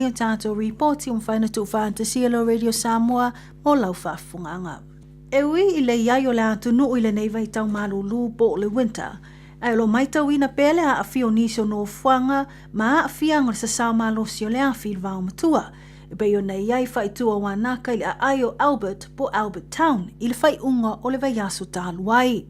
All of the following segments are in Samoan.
O tātou ripoti ua mafai ona tuufaatasia lau Radio Samoa mo lau faafofogaaga. E ui i le i ai o le atunuu i lenei vaitau malūlū po o le winter, ae o lo o maitauina pea le aafia o nisi o nofoaga ma aafiaga o le sasao malosi o le afi i le vaomatua, e pei ona i ai faaitua o Wanaka i le aai o Albert po o Albert Town i le faaiuga o le vaiaso talu ai.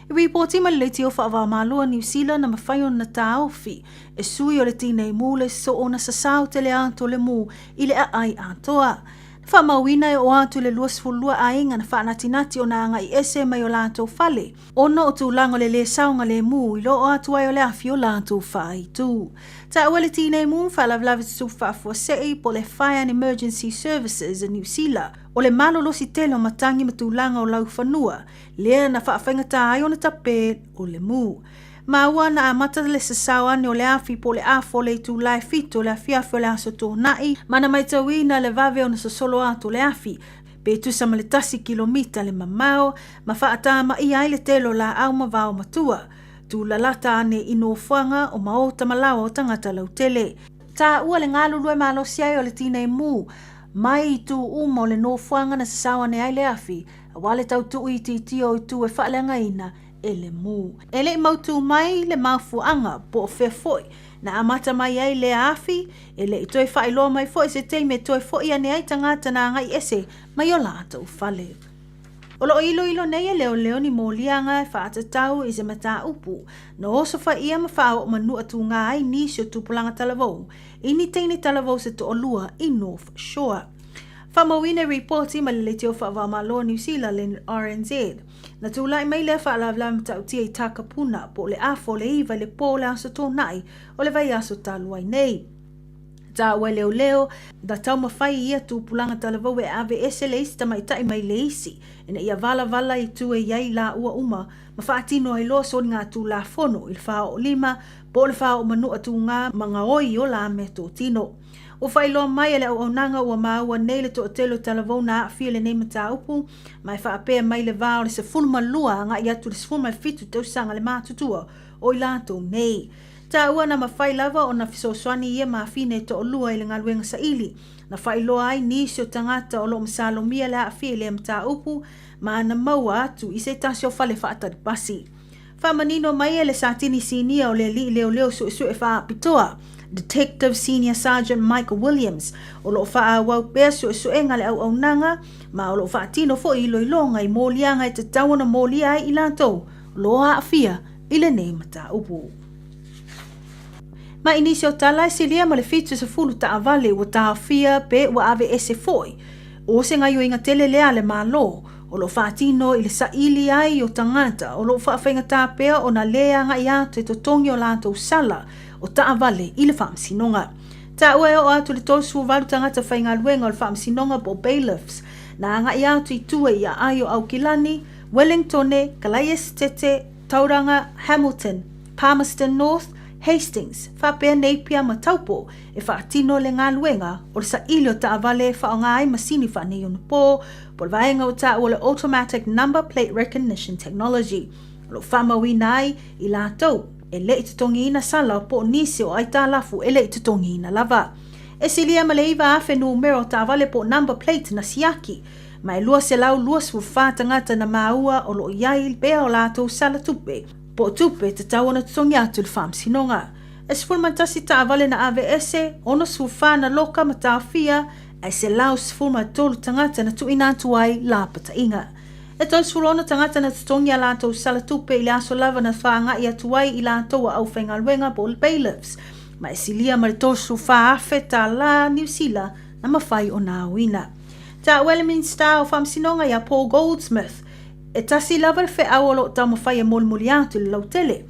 I ripoti mai le leitio faava-o-Malo a Niu Sila na mafai ona taofi E sui o le tinei mu le soo na sasao tele atu o le mu i le aai atoa. Na faamauina e oo atu i le 22 aiga na faanatinati ona agai ese mai o latou fale ona o tulaga o le lē saogalemu i le oo atu ai o le afi o latou faaitu. Taua le tinei mu ma faalavelave tutupu faafuasei po o le Fire and Emergency Services a Niu Sila o le malolosi tele o matagi ma tulaga o laufanua lea na faafaigata ai ona tape o le mu. Maua na amata le sasao ane o le afi po o le afo o le itula e fito o le afiafi o le Aso Toonai, ma na maitauina le vave ona sosolo atu o le afi, pe tusa ma le tasi kilomita le mamao, ma faatamaia ai le tele o laau ma vao matua, tulalata ane i nofoaga o maota ma laoa o tagata lautele. Taua le galulue malosi ai o le tinei mu mai itu uma o le nofoaga na sasao ane ai le afi, aua le tau tuuitiitia o itu e faaleagaina e le mu. E le i mautū mai le mafuaaga po o fea foi na amata mai ai lea afi, e le i toe faailoa mai foi se taimi e toe foi ane ai tagata na agai ese mai o latou fale. O lo o iloilo nei e leoleo ni moliaga e faatatau i se mataupu na osofaia ma faaoo manua tūgā ai nisi o tupulaga talavou i ni teine talavou se toalua i North Shore. Faamauina i ripoti ma le Leitio Faava-o-Malo o Niu Sila le RNZ. Na tulai mai lea faalavelave matautia i Takapuna po o le afa o le iva i le pō o le Aso Toonai o le vaiaso talu ai nei. Taua e leoleo, na taumafai ia tupulaga talavou e ave ese le isi tamaitai mai le isi ina ia valavala i tua i ai laua uma ma faatino ai loa soligatulafono i le faaoolima po o le faaoomanua tugā ma gaoi o la meatotino. Ua faailoa mai e le auaunaga ua maua nei le toatele o talavou na aafia i lenei mataupu ma e faapea mai le va o le 12 agai atu i le 17 tausaga le matutua o i latou nei. Taua na mafai lava ona fesoasoani ia mafine e toalua i le galuega saili na faailoa ai nisi o tagata o lo o masalomia le aafia i lea mataupu ma na maua atu i se tasi o fale faatali pasi. Faamanino mai e le Satini Sinia o le Alii Leoleo Suesue Faapitoa, Detective Senior Sergeant Mike Williams, o lo o faaauau pea suesuega a le auaunaga ma o lo o faatino foi iloiloga i moliaga e tatau ona molia ai i latou o lo o aafia i lenei mataupu. Ma i nisi o tala e silia ma le 70 taavale ua taofia pe ua aveese foi, o se gaioiga tele lea a le Malo o lo o faatino i le saili ai o tagata o lo o faafaigata pea ona lē agai atu e totogi o latou sala o taavale i le faamasinoga. Taua e oo atu i le 38 tagata faigaluega o le faamasinoga po o bailiffs na agai atu i tua i aai o Aukilani, Wellingtone, Kalaiesetete, Tauranga, Hamilton, Palmerston North, Hastings, faapea Napier ma Taupo e faatino le galuega o le saili o taavale e faaaoga ai masini faaneionapo po o le vaega ua taua o le Automatic Number Plate Recognition Technology o lo o faamauina ai i latou e le i totogiina sala po o nisi o aitalafu e le i totogiina lava. E silia ma le 9,000 numera o taavale po o number plate na siaki ma e 224 tagata na maua o lo o i ai pea o latou sala tupe po o tupe e tatau ona totogi atu i le faamasinoga. E 11 taavale na aveese, 64 na loka ma taofia, ae 113 tagata na tuuina atu ai lapataiga. E 36 tagata na totogi a latou sala tupe i le aso lava na whāngai atu ai i latou a aufaigaluega po o bailiffs, ma e silia ma le 34,000 tālā Niu Sila na mawhai ona aoina. Taua e le Minisita o Faamasinoga ia Paul Goldsmith, e tasi lava le feau o lo o taumafai e molimoli atu i le lautele.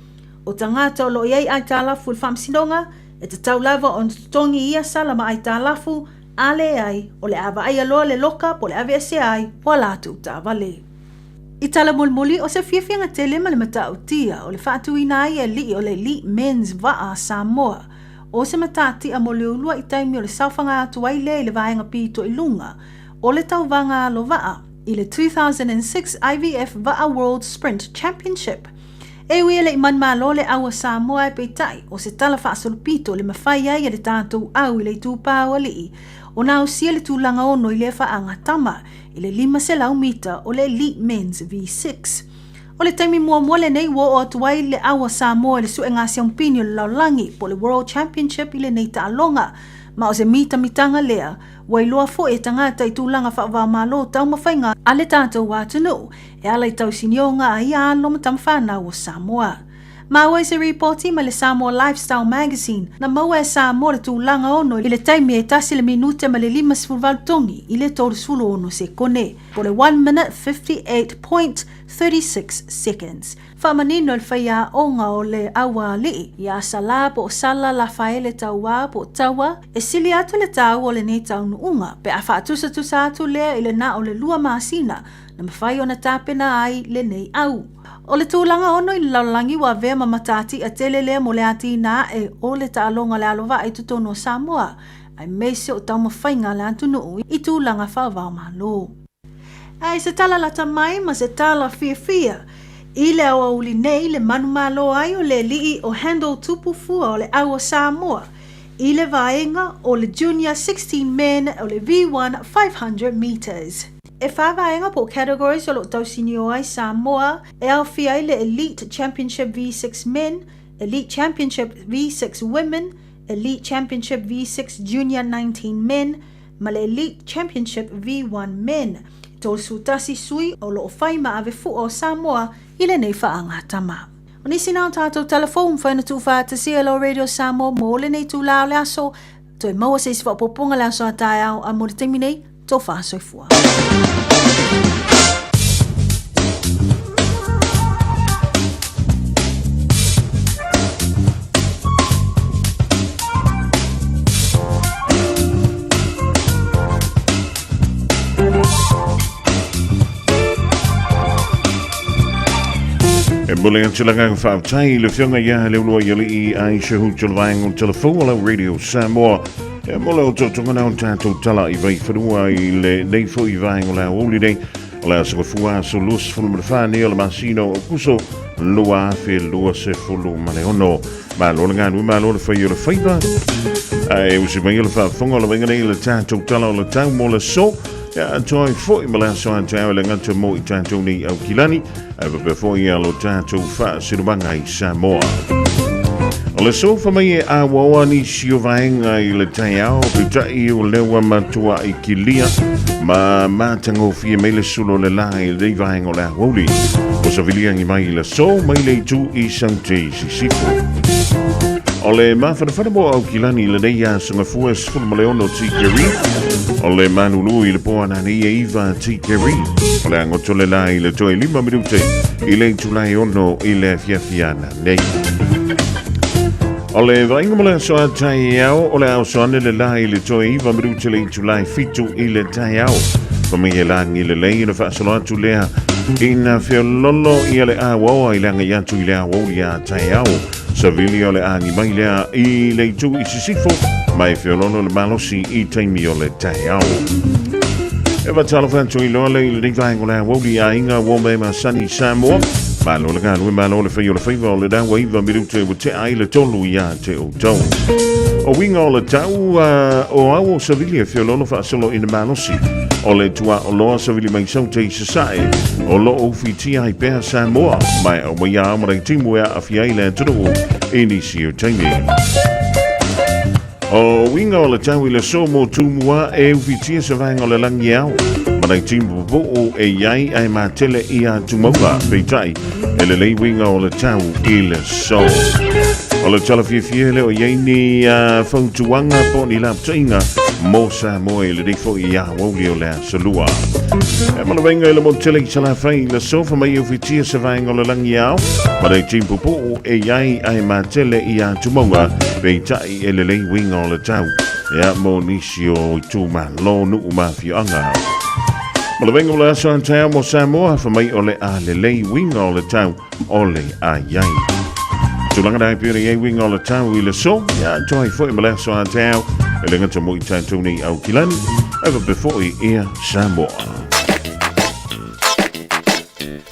O tagata o lo o i ai aitalafu i le faamasinoga, e tatau lava ona totogi ia sala ma aitalafu, a leai, o le a vaaia loa le loka po o le aveesea ai o a latou taavale. I tala mulimuli, o se fiafiaga tele ma le matautia o le faatuina ai e alii o le Elite Men's Vaa Samoa, o se matatia mo Leolua i taimi o le saofaga atu ai lea i le vaega pito i luga o le tauvaga alo vaa i le 2006 IVF Vaa World Sprint Championship. E ui e le i manumalo le au a Samoa ae peitai, o se tala faasolopito le mafai ai e le tatou au i le itupa o alii ona ausia le tulaga ono i lea faaga tama i le 500 mita o le Elite Men's V6. O le taimi muamua lenei ua oo atu ai le au a Samoa i le suega siampini o le lalolagi po o le World Championship i lenei taaloga, ma o se mitamitaga lea ua iloa foi e tagata i tulaga faava-o-Malo taumafaiga a le tatou atunuu e ala i tausinioga a ia alo ma tamafanau o Samoa. Maua i se ripoti mai le Samoa Lifestyle Magazine, na maua e Samoa le tulaga ono i le taimi e tasi le minute ma le 58 togi i le 36 sekone, po o le 1 minute 58.36 seconds. Faamanino le faiaoga o le Aualii ia Salā po o Sala Lafaele Tauā po o Taua, e sili atu le taua o lenei taunuuga pe a faatusatusa atu lea i le na o le lua masina na mafai ona tapena ai lenei au. O le tulaga ono i le lalolagi ua avea ma matatia tele lea mo le atina ae o le taaloga o le alovaa i totonu o Samoa, aemaise o taumafaiga a le atunuu i tulaga faavaomalo. A i se tala lata mai ma se tala fiafia i le aoauli nei le manumalo ai o le alii o Handel Tupu Fua o le au o Samoa i le vaega o le Junior 16 Men o le V1 500 metres. E whā vaega po o categories o lo o tausinio ai Samoa e aofia ai le Elite Championship V6 Men, Elite Championship V6 Women, Elite Championship V6 Junior 19 Men ma le Elite Championship V1 Men. E 31 sui o lo o whai ma ave fua o Samoa i lenei whaangatama. O nisi na o tātou telefou mawhai na tūwhātasia lo Radio Samoa mō lenei tūlā o le aso, toe maua se isi whaopoponga le aso a taeao a mo le taimi nei, tō whāsoifua. E mole atu le agaga faafetai i le Afioga ia Leuluaialii Aisha Hutu le vaega o le telefou o lau Radio Samoa. E mole o totoga na o tatou tala i vaifanua i le nei foi vaega o le aoauli nei. O le aso gafua aso 24 nei o le masina o Aokuso 2026. Malo le galue, malo le fai o le faiva. Ae usi mai le faafofoga o le vaiga nei i le tatou tala o le tau mo le aso. Ia atoa ai foi ma le aso a taeao e le gata mo i tatou nei Aukilani, ae faapea foi ia lo tatou faasilumaga i Samoa. O le sofa mai e awaoa nisi o vaega i le taeao, peitai o lea ua matuai kilia ma matagofie mai le sulu o le la i lenei vaega o le aoauli. O saviliagi mai i le aso mai le itu i Saute Sisifo. O le mafanafana mo Aukilani i lenei aso gafua e 16 tikeri. O le malulu i le po ananei e 9 tikeri. O le agoto le la i le toe 5 minute i le itula e 6 i le afiafi ananei. O le vaaiga mo le aso a taeao, o le aoso ane le la i le toe 9 minute le itula e 7 i le taeao. Fa mai e lagi lelei ona faasolo atu lea ina feololo ia le awaoa i le agai atu i le aoauli a taeao. Savili o le agi mai lea i le itu i sisifo, ma e feololo le malosi i taimi o le taeao. E faatalofa atu i loa le i lenei vaega o le aoauli aiga ua me masani Samoa. Malo le galue, malo le fai o le faiva o le dawa iva minute ua tea ai le tolu ia te outou. O uiga o le tau o au o Savili e feololo faasolo i le malosi. O le tuaoloa savili mai Saute i Sasae, o lo o ufitia ai pea Samoa, ma e aumai a ao timu e aafia ai le atunuu i nisi o taimi. O uiga o le tau i le aso mo Tumua e ufitia se vaega o le lagi ao, ma nai timu pupuu e i ai ae matele i atumauga, peitai, e lelei uiga o le tau i le aso. O le tala fiafia e le o i ai ni fautuaga po o ni lapataiga mo Samoa i lenei foi aoauli o le aso lua. E malawainga i le motu tele i Salafai i le aso, fa mai e ufitia se vaega o le lagi ao, ma le timu pupuu e i ai ae matele i atumauga, peitai e lelei uiga o le tau ia mo nisi o itumalo, nuu ma afioaga. Malawainga o le aso a taeao mo Samoa, fa mai o le a lelei uiga o le tau o le a i ai. Tulaga na e pei ona i ai uiga o le tau i le aso, ia atoa ai foi ma le aso a taeao, e le gata mo i tatou nei Aukilani, ae faapea foi ia Samoa.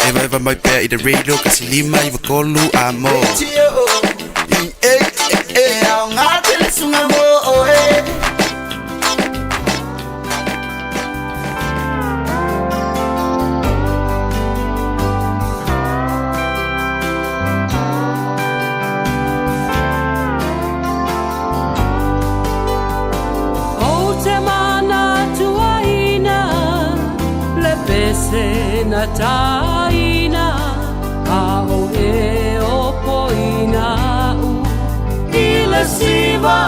Evaeva mai pea i le radio 153 a mo. Ou te manatuaina le pese na taina a o e o poina u i le siva.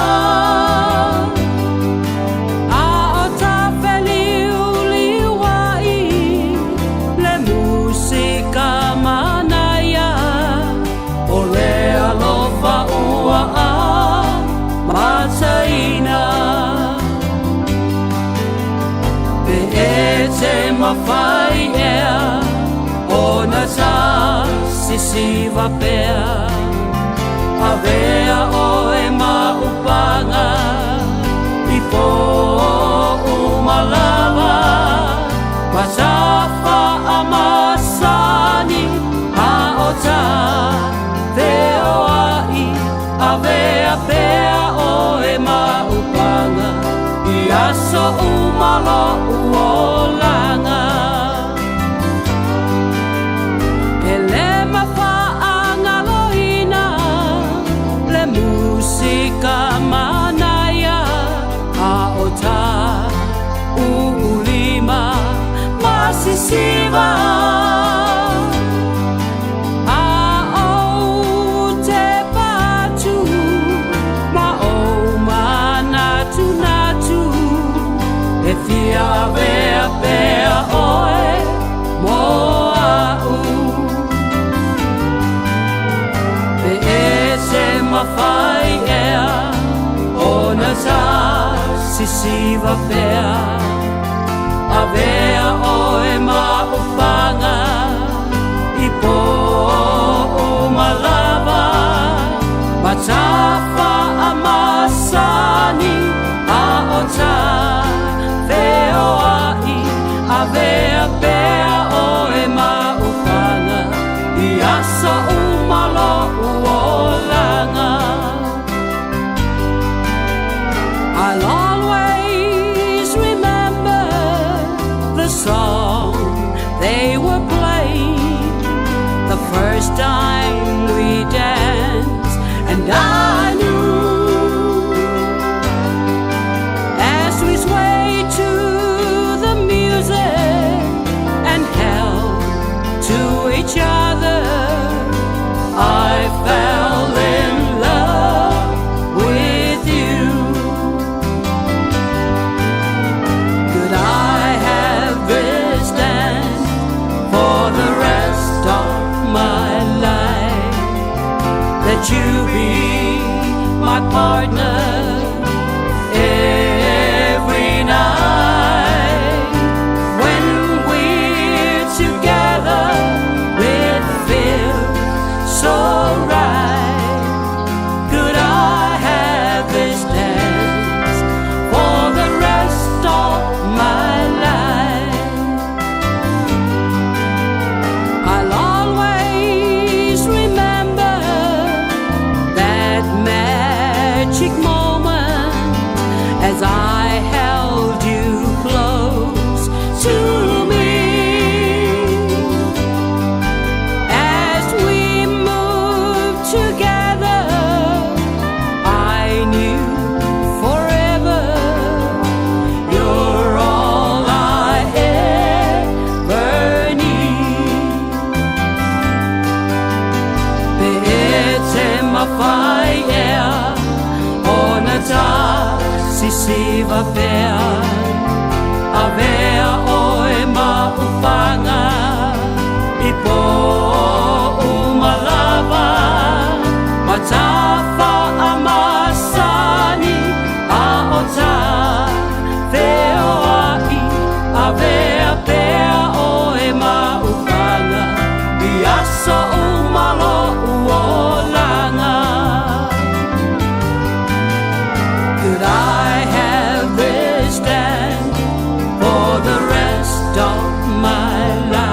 A o ta feliuliuai le musika manaia o le alofa ua a mataina. Pe e te mawhai ea o na ta sisiva pea Avea oe ma upanga i po umalava Matafa a masani a o ta feoai Avea pea oe ma upanga i aso umalo uolanga. E le mawhaangaloina le musika manaia a o ta uulima masisiva. A o te patu ma o manatunatu e fia avea pea oe mo a'u. Pe e se mawhai ea o na ta sisiva pea Avea oe ma upanga i po umalava Matafa a masani a o ta feoai Avea pea oe ma upanga i aso umalo uolanga. I'll always remember the song they were playing the first time we danced, and I knew as we swayed to the music and held to each other, I fell in love with you. Could I have this dance for the rest of my life? That you be my partner every night. When we're together, it feels so right. Could I have this dance for the rest of my life? I'll always remember that magic moment as I held you close to me. As we moved together, I knew forever you're all I ever need. Pe e te mawhai ea o na ta sisiva pea Avea oe ma upanga i po umalava Matafa a masani a o ta feoai Avea pea oe ma upanga i aso umalo uolanga. Could I have this dance for the rest of my life?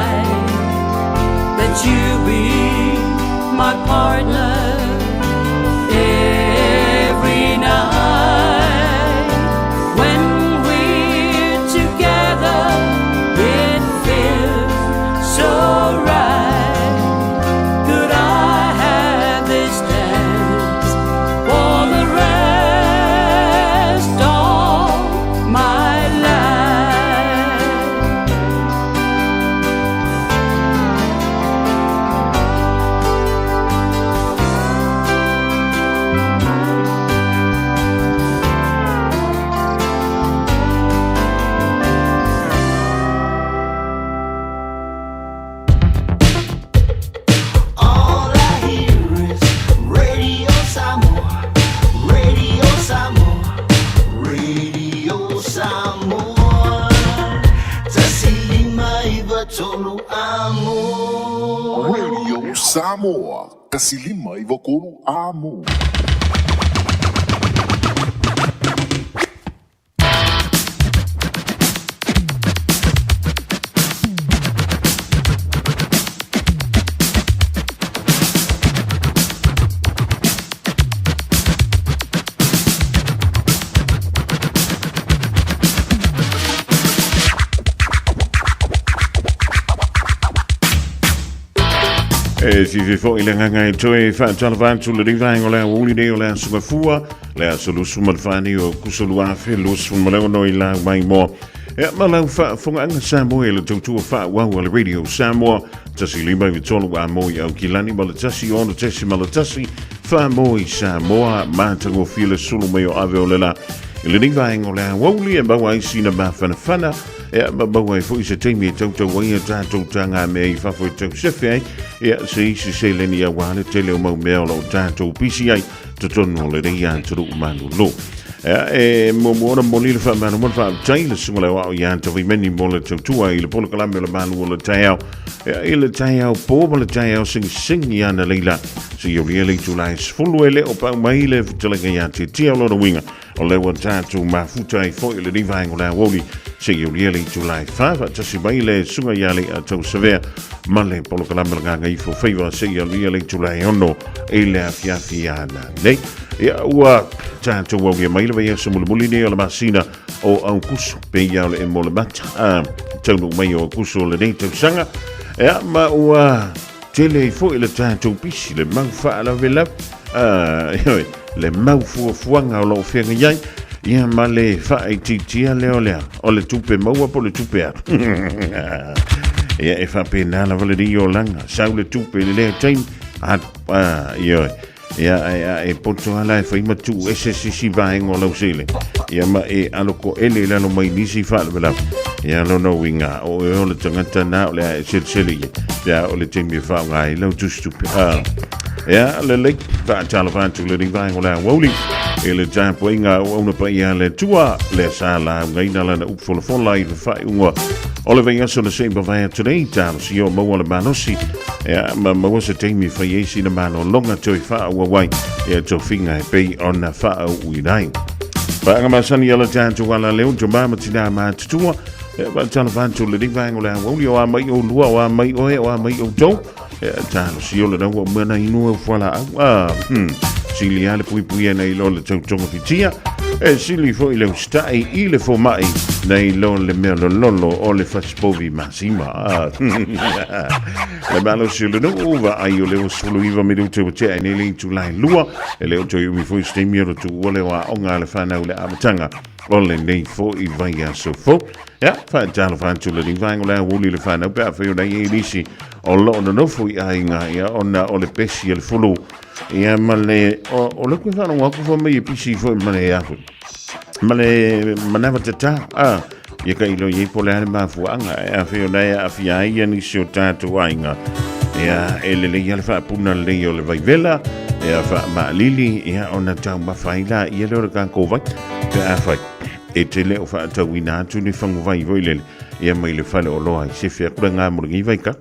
Radio Samoa, 153 Amo. E fifi foi le agaga e toe faatalofa atu lenei vaega o le aoauli nei o le aso Gafua, le aso 24 o Aokuso 2026 i lau maimoa. Ia ma lau faafogaaga Samoa i le tautua faaauau a le Radio Samoa, 153 a mo i Aukilani ma le 106.1 Whamoe Samoa, matagofie le sulu mai o ave o le la. I lenei vaega o le aoauli e maua ai sina mafanafana, ia ma maua ai foi se taimi e tautau ai a tatou taga mea i fafo e tausefe ai, ia se isi seleni aua le tele o mau mea o lo o tatou pisi ai totonu o lenei atunuu malolo. Ia, e muamua ona momoli le faamalo ma le faafetai le susuga le aoao ia Tavaimeni mo le tautua i le polokalame o le malu o le taeao. Ia, i le taeao po ma le taeao sigisingi ana leila. Seia aulia le itula e 10 e le o pau mai le fetalaiga ia Tietia o lona uiga. O lea ua tatou mafuta ai foi i lenei vaega o le aoauli. Seia aulia le itula e 4 faatasi mai le susuga ia Lei'a Tausavea ma le polokalame o le Gagaifo Faiva. Seia aulia le itula e 6 i le afiafi ana nei. Ia, ua tatou aulia mai le vaiaso mulimuli nei o le masina o Aukuso, pei o le emo o le mata, a taunuu mai o Aukuso o lenei tausaga. Ia, ma ua tele ai foi le tatou pisi, le mau faalavelave, ioe, le mau fuafuaga o lo o feagai ai, ia ma le faaitiitia lea o le a, o le tupe maua po o le tupe alu. Ia, e faapena lava lenei olaga, sau le tupe i le lea taimi, alu, ioe. Ia, ae a e poto lava la e fai ma tuu ese se isi vaega o lau seleni, ia ma e alokoele i lalo mai nisi faalavelave, ia lona uiga, o oe o le tagata na o le a e selesele i ai, pe a o le taimi e faaaoga ai lau tusitupe. A, ia, lelei, faatalofa atu lenei vaega o le aoauli i le tapuaiga a auauna paia a le Atua, lea sa laugaina lana upu folafola i le faaiuga o le vaiaso na se i mavae atu nei, talosia o maua le malosi, Ia, ma maua se taimi e fai ai sina malologa toe faaauau ai ia tofiga e pei ona faaauuina ai. Paaga masani a le tatou ala leo, tama ma tinā matutua, ia faatalofa atu lenei vaega o le aoauli, o a mai oulua, o a mai oe, o a mai outou, ia talosia o lena ua uma ona inu au fualaau. Ah, sili lava le puipuia nai lo le tautoga fitia, e sili foi le usitai i le fomai nai lo le mea lololo o le fasipovi masima. Ah, Le malosi o le nuu, vaai o le 19 minute ua tea i nei le itula e lua, e le o toe umi foi se taimi o le tuua lea o aoga a le whanau le amataga o lenei foi vaiaso fou. Ia, faatalofa atu lenei vaega o le aoauli i le whanau pe afai o nai e nisi o loo nonofo i aiga, ia, ona o le pesi a le fulu. Ia, ma le, o, o le koe wharongo aku wha mai e pisi foi ma le afu. Ma le manawa tatā, a, ia ka ilo i po le ale mafuaanga, e afai o nai aafia ai ia nisi o tātou aiga. Ia, e lelei ia le faapuna lelei o le vaivela, ia faamaalili, ia ona taumafa ai la ia lea o le kākou vai, pe afai e te le o faatauina atu ni faguvai foi lele, ia mai le fale oloa i sefe atu le ngā mo lenei vai ka.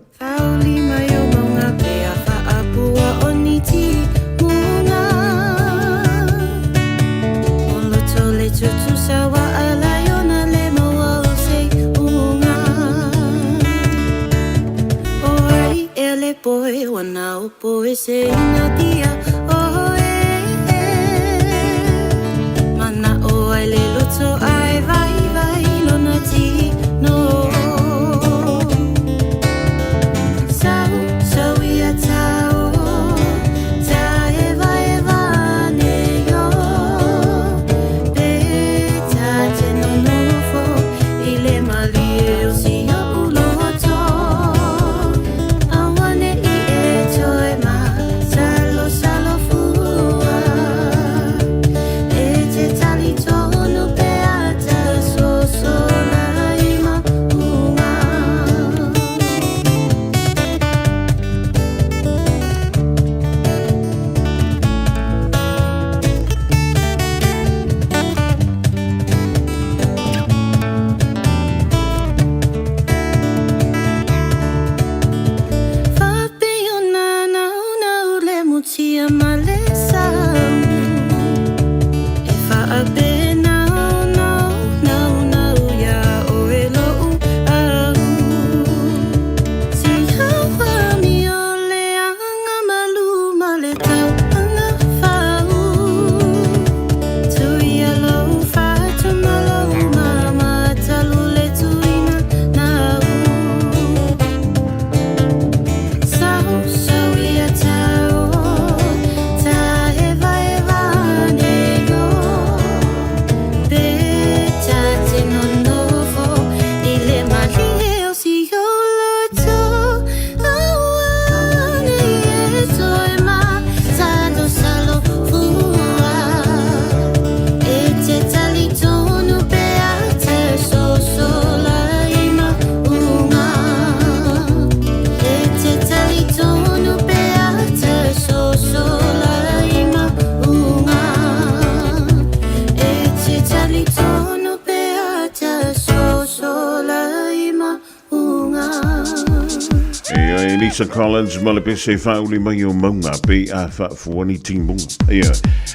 Lisa Collins ma le pese whauli mai o maunga pe a whaafua ni timunga. Ia,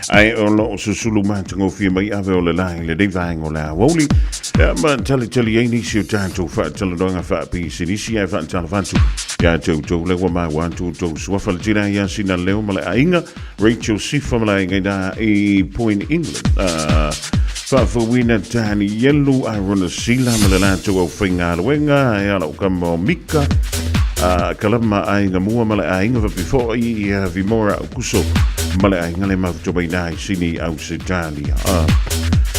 ai o lo susulu mātangofie mai ave o le lai le nei vaenga o le aoauli. Ia, ma tali tali ai nisi o tātou whaatalanoanga whaapisinisi ai whaatala Ia te outou le ua maua atu outou suafa le tina ia sina leo ma le aiga Rachel Sifa ma le aiga ina i Point England. Faafouina Danielu Arona Sila ma le latou au faigaluega e ala o kama o Mika Kalama aiga mua ma le aiga faapea foi ia Vimora Aukuso ma le aiga le mafuta mai ina i Sini Ausetalia.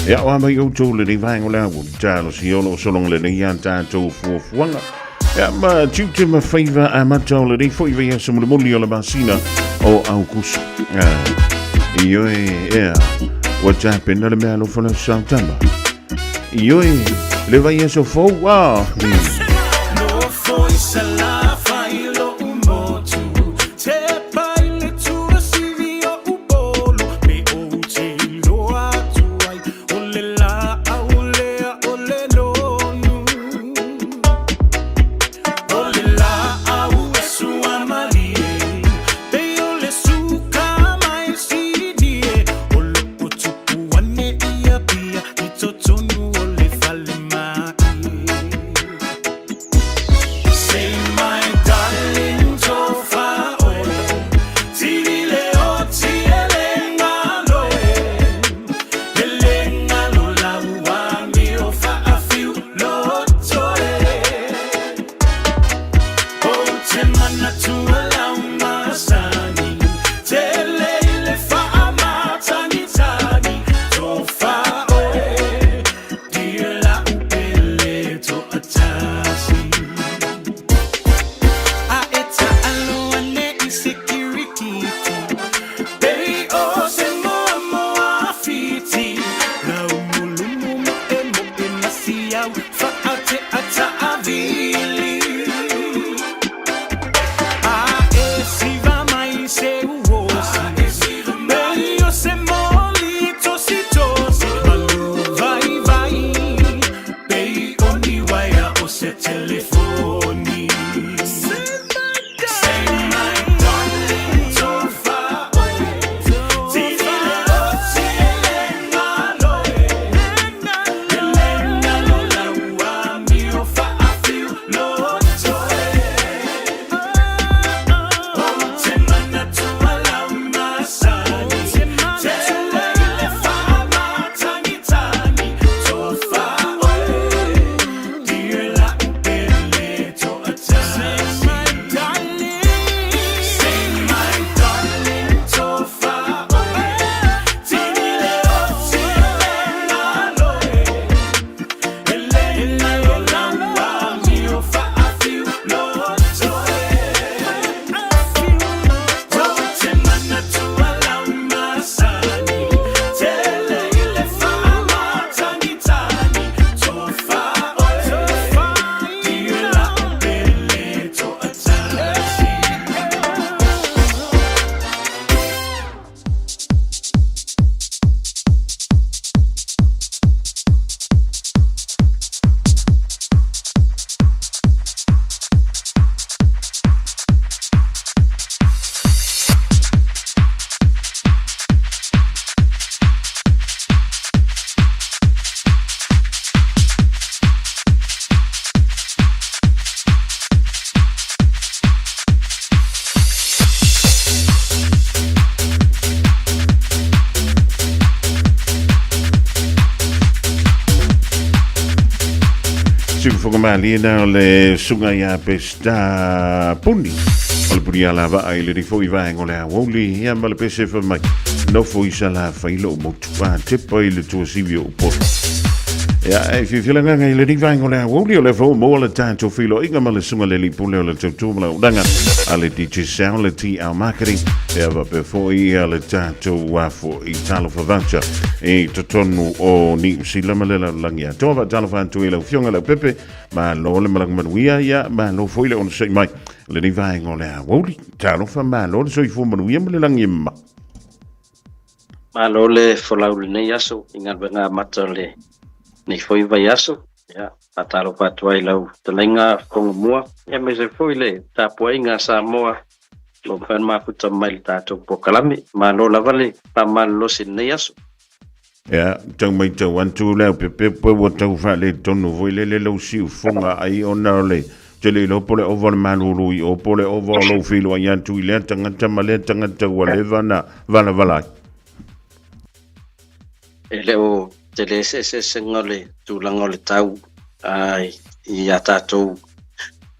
Ia o a mai outou lenei vaega o le aua talosia o lo o sologa lenei ia tatou fuafuaga. Ia, ma tiute ma faiva amata o lenei foi vaiaso mulimuli o le masina o Aukuso. Ioe, ea, ua tapena le mea alofa lau sautama. Ioe, le vaiaso fou, ah. Nofo i Salafai lo'u motu Tepa i le tuasivi o Upolu Me ou te iloa atu ai O le laau lea o le nonu O le laau e suamalie Pei o le suka mai Sinie O lo'u tupu ane i Apia I totonu o le falemai Say my darling tofa oe Tini le oti e le ngalo e E le ngalo lau amio faafiu loto e Ou te manatua lau masani Tele i le faamatagitagi Tofa oe Dear lau pele toatasi A e taalo ane i se kirikiti Pei o se moamoa fiti Laumulumu moemoe masiau Faatea taavili A e siva mai se uosi Pei o se moli tositosi Malu vaivai Pei o ni uaea o se telefoni Say my darling tofa oe Tini le oti e le ngalo e E le ngalo lau amio faafiu loto e Ou te manatua lau masani Tele i le faamatagitagi Tofa oe Dear lau pele toatasi Say my darling tofa oe Tini le oti e le ngalo e E le ngalo lau amio faafiu loto e Ou te manatua lau masani Tele i le faamatagitagi Tofa oe Dear lau pele toatasi Siufoga malie na o le suga ia Peseta Puni. O le puni ala vaa i le rifo i vaenga o le aoauli ia ma le pese fai mai. Nofo i Salafai lou motu a tepa i le tuasivi o Upolu. Ia, e fiafia le agaga i lenei vaega o le aoauli o lea foi ua maua le tatou feiloaiga ma le susuga i le alii pule o le tautua ma le auaunaga a le Digicel, le TL Marketing, ia faapea foi le tatou foi Talofa Voucher i totonu o Niu Sila ma le lalolagi atoa. Faatalofa atu i lau Afioga Leaupepe, malo le malaga manuia, ia malo foi le onosai mai lenei vaega o le aoauli. Talofa, malo le soifua manuia ma le lagi e mama. Malo le folau i lenei aso i galuega amata o lenei foi vaiaso. Ia, faatalofa atu ai i lau fetalaiga Fofoga Mua, aemaise foi le tapuaiga a Samoa o lo o mafai ona mafuta mai i le tatou polokalame. Malo lava le faamalolosi i lenei aso. Ia, tau matau atu le aupepepe ua tau faaletonu foi lele lou siufofoga ai ona o le tele iloa po o le ova o le malulu i o po o le ova o lou feiloai atu i lea tagata ma lea tagata ua leva ona valavala ai. E le o tele se eseesega o le tulaga o le tau ia tatou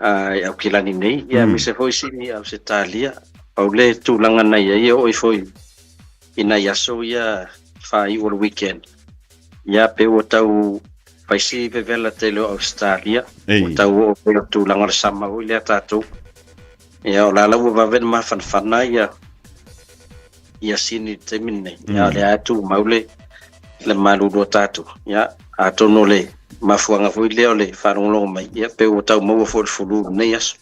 i Aukilani nei, ia aemaise foi Sini i Ausetalia. Pau le tulaga na i ai e oo ifo i nai aso ia faaiu o le weekend, ia pei ua tau fai si vevela tele o Ausetalia, ua tau oo pei o tulaga o le sama foi lea tatou. Ia o la la ua vave ona mafanafana ia ia Sini i le taimi lenei. Ia o lea e tumau le le malulu o tatou. Ia atonu o le mafuaaga foi lea o le faalogologo mai, ia pei ua tau maua foi le fulu i lenei aso.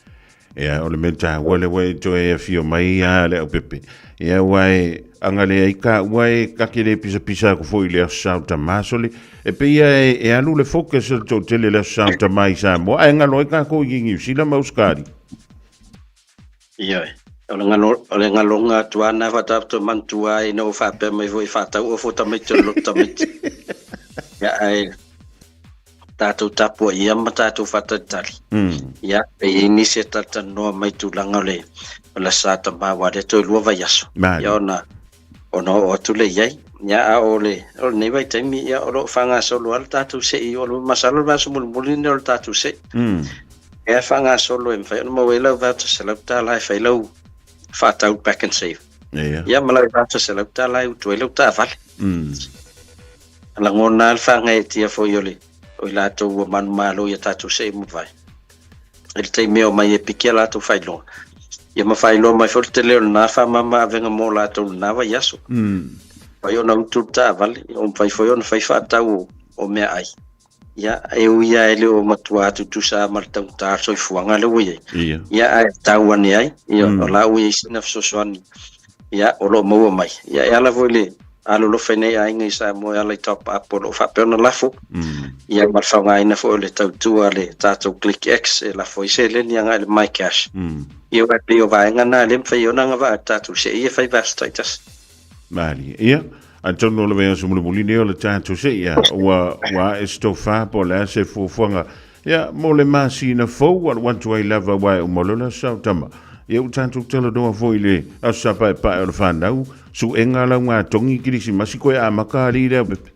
Ia, o le mea taua lea ua e toe afio mai a le aupepe. Ia, ua e agalea i ka ua e kake le pisapisa aku foi i le aso Sa o Tamā sole. E pei ia e, e alu le focus o le toatele i le aso Sa o Tamā i Samoa, ae galo ai kākou i Niu Sila ma Ausetalia. Ioe. O le galo, o le galoga atu lava lena faatoa toe manatua ai ina ua faapea mai foi e faatauofo tamaiti o le loto tamaiti. Ia, ae tatou tapuaia ma tatou faatalitali. Ia, e i ai nisi e talatalanoa mai tulaga o le o le Aso Sa Tamā aua o lea toe lua vaiaso. Ia ona ona oo atu lea i ai. Ia, a o le o lenei vaitaimi, ia o lo o faagasolo lava le tatou sei, o le masalo o le vaiaso mulimuli lenei o le tatou sei. Ia e faagasolo e mafai ona maua ai lau voucher $100 e fai lau faatau Pak'nSave. Ia ma lau voucher $100 e utu ai lau taavale. Lagona lava le faagaeetia foi o le o i latou ua manumalo i a tatou sei mavae. I le taimi e omai e piki a latou faailoga, ia ma faailoa mai foi le tele o lena faamama avega mo latou i lena vaiaso. Mafai ona utu le taavale, o mafai foi ona fai faatau o meaai. Ia, e ui lava e le o matua tutusa lava ma le taugata o le soifuaga lea ua i ai. Ia, ae tau ane ai, ia, o la ua i ai sina fesoasoani, ia, o lo o maua mai. Ia, e ala foi i le alolofa i nai aiga i Samoa e ala i top up o lo o faapea ona lafo, ia, ma le faaaogaina foi o le tautua a le tatou Click X e lafo ai seleni agai i le MyCash. Ia, aua e pei o vaega na lea e mafai ai ona agavaa e le tatou sei e fai vaiaso taitasi. Malie. Ia, atonu o le vaiaso mulimuli nei o le tatou se, ia, ua, ua ae se tofa po o le a se fuafuaga. Ia, mo le masina fou, ua alu atu ai lava aua e uma loa le aso Sa o Tama. Ia, ua tatou talanoa foi i le aso Sa Paepae o le fanau, suega laugatogi Kerisimasi koe amata alii lea pepe.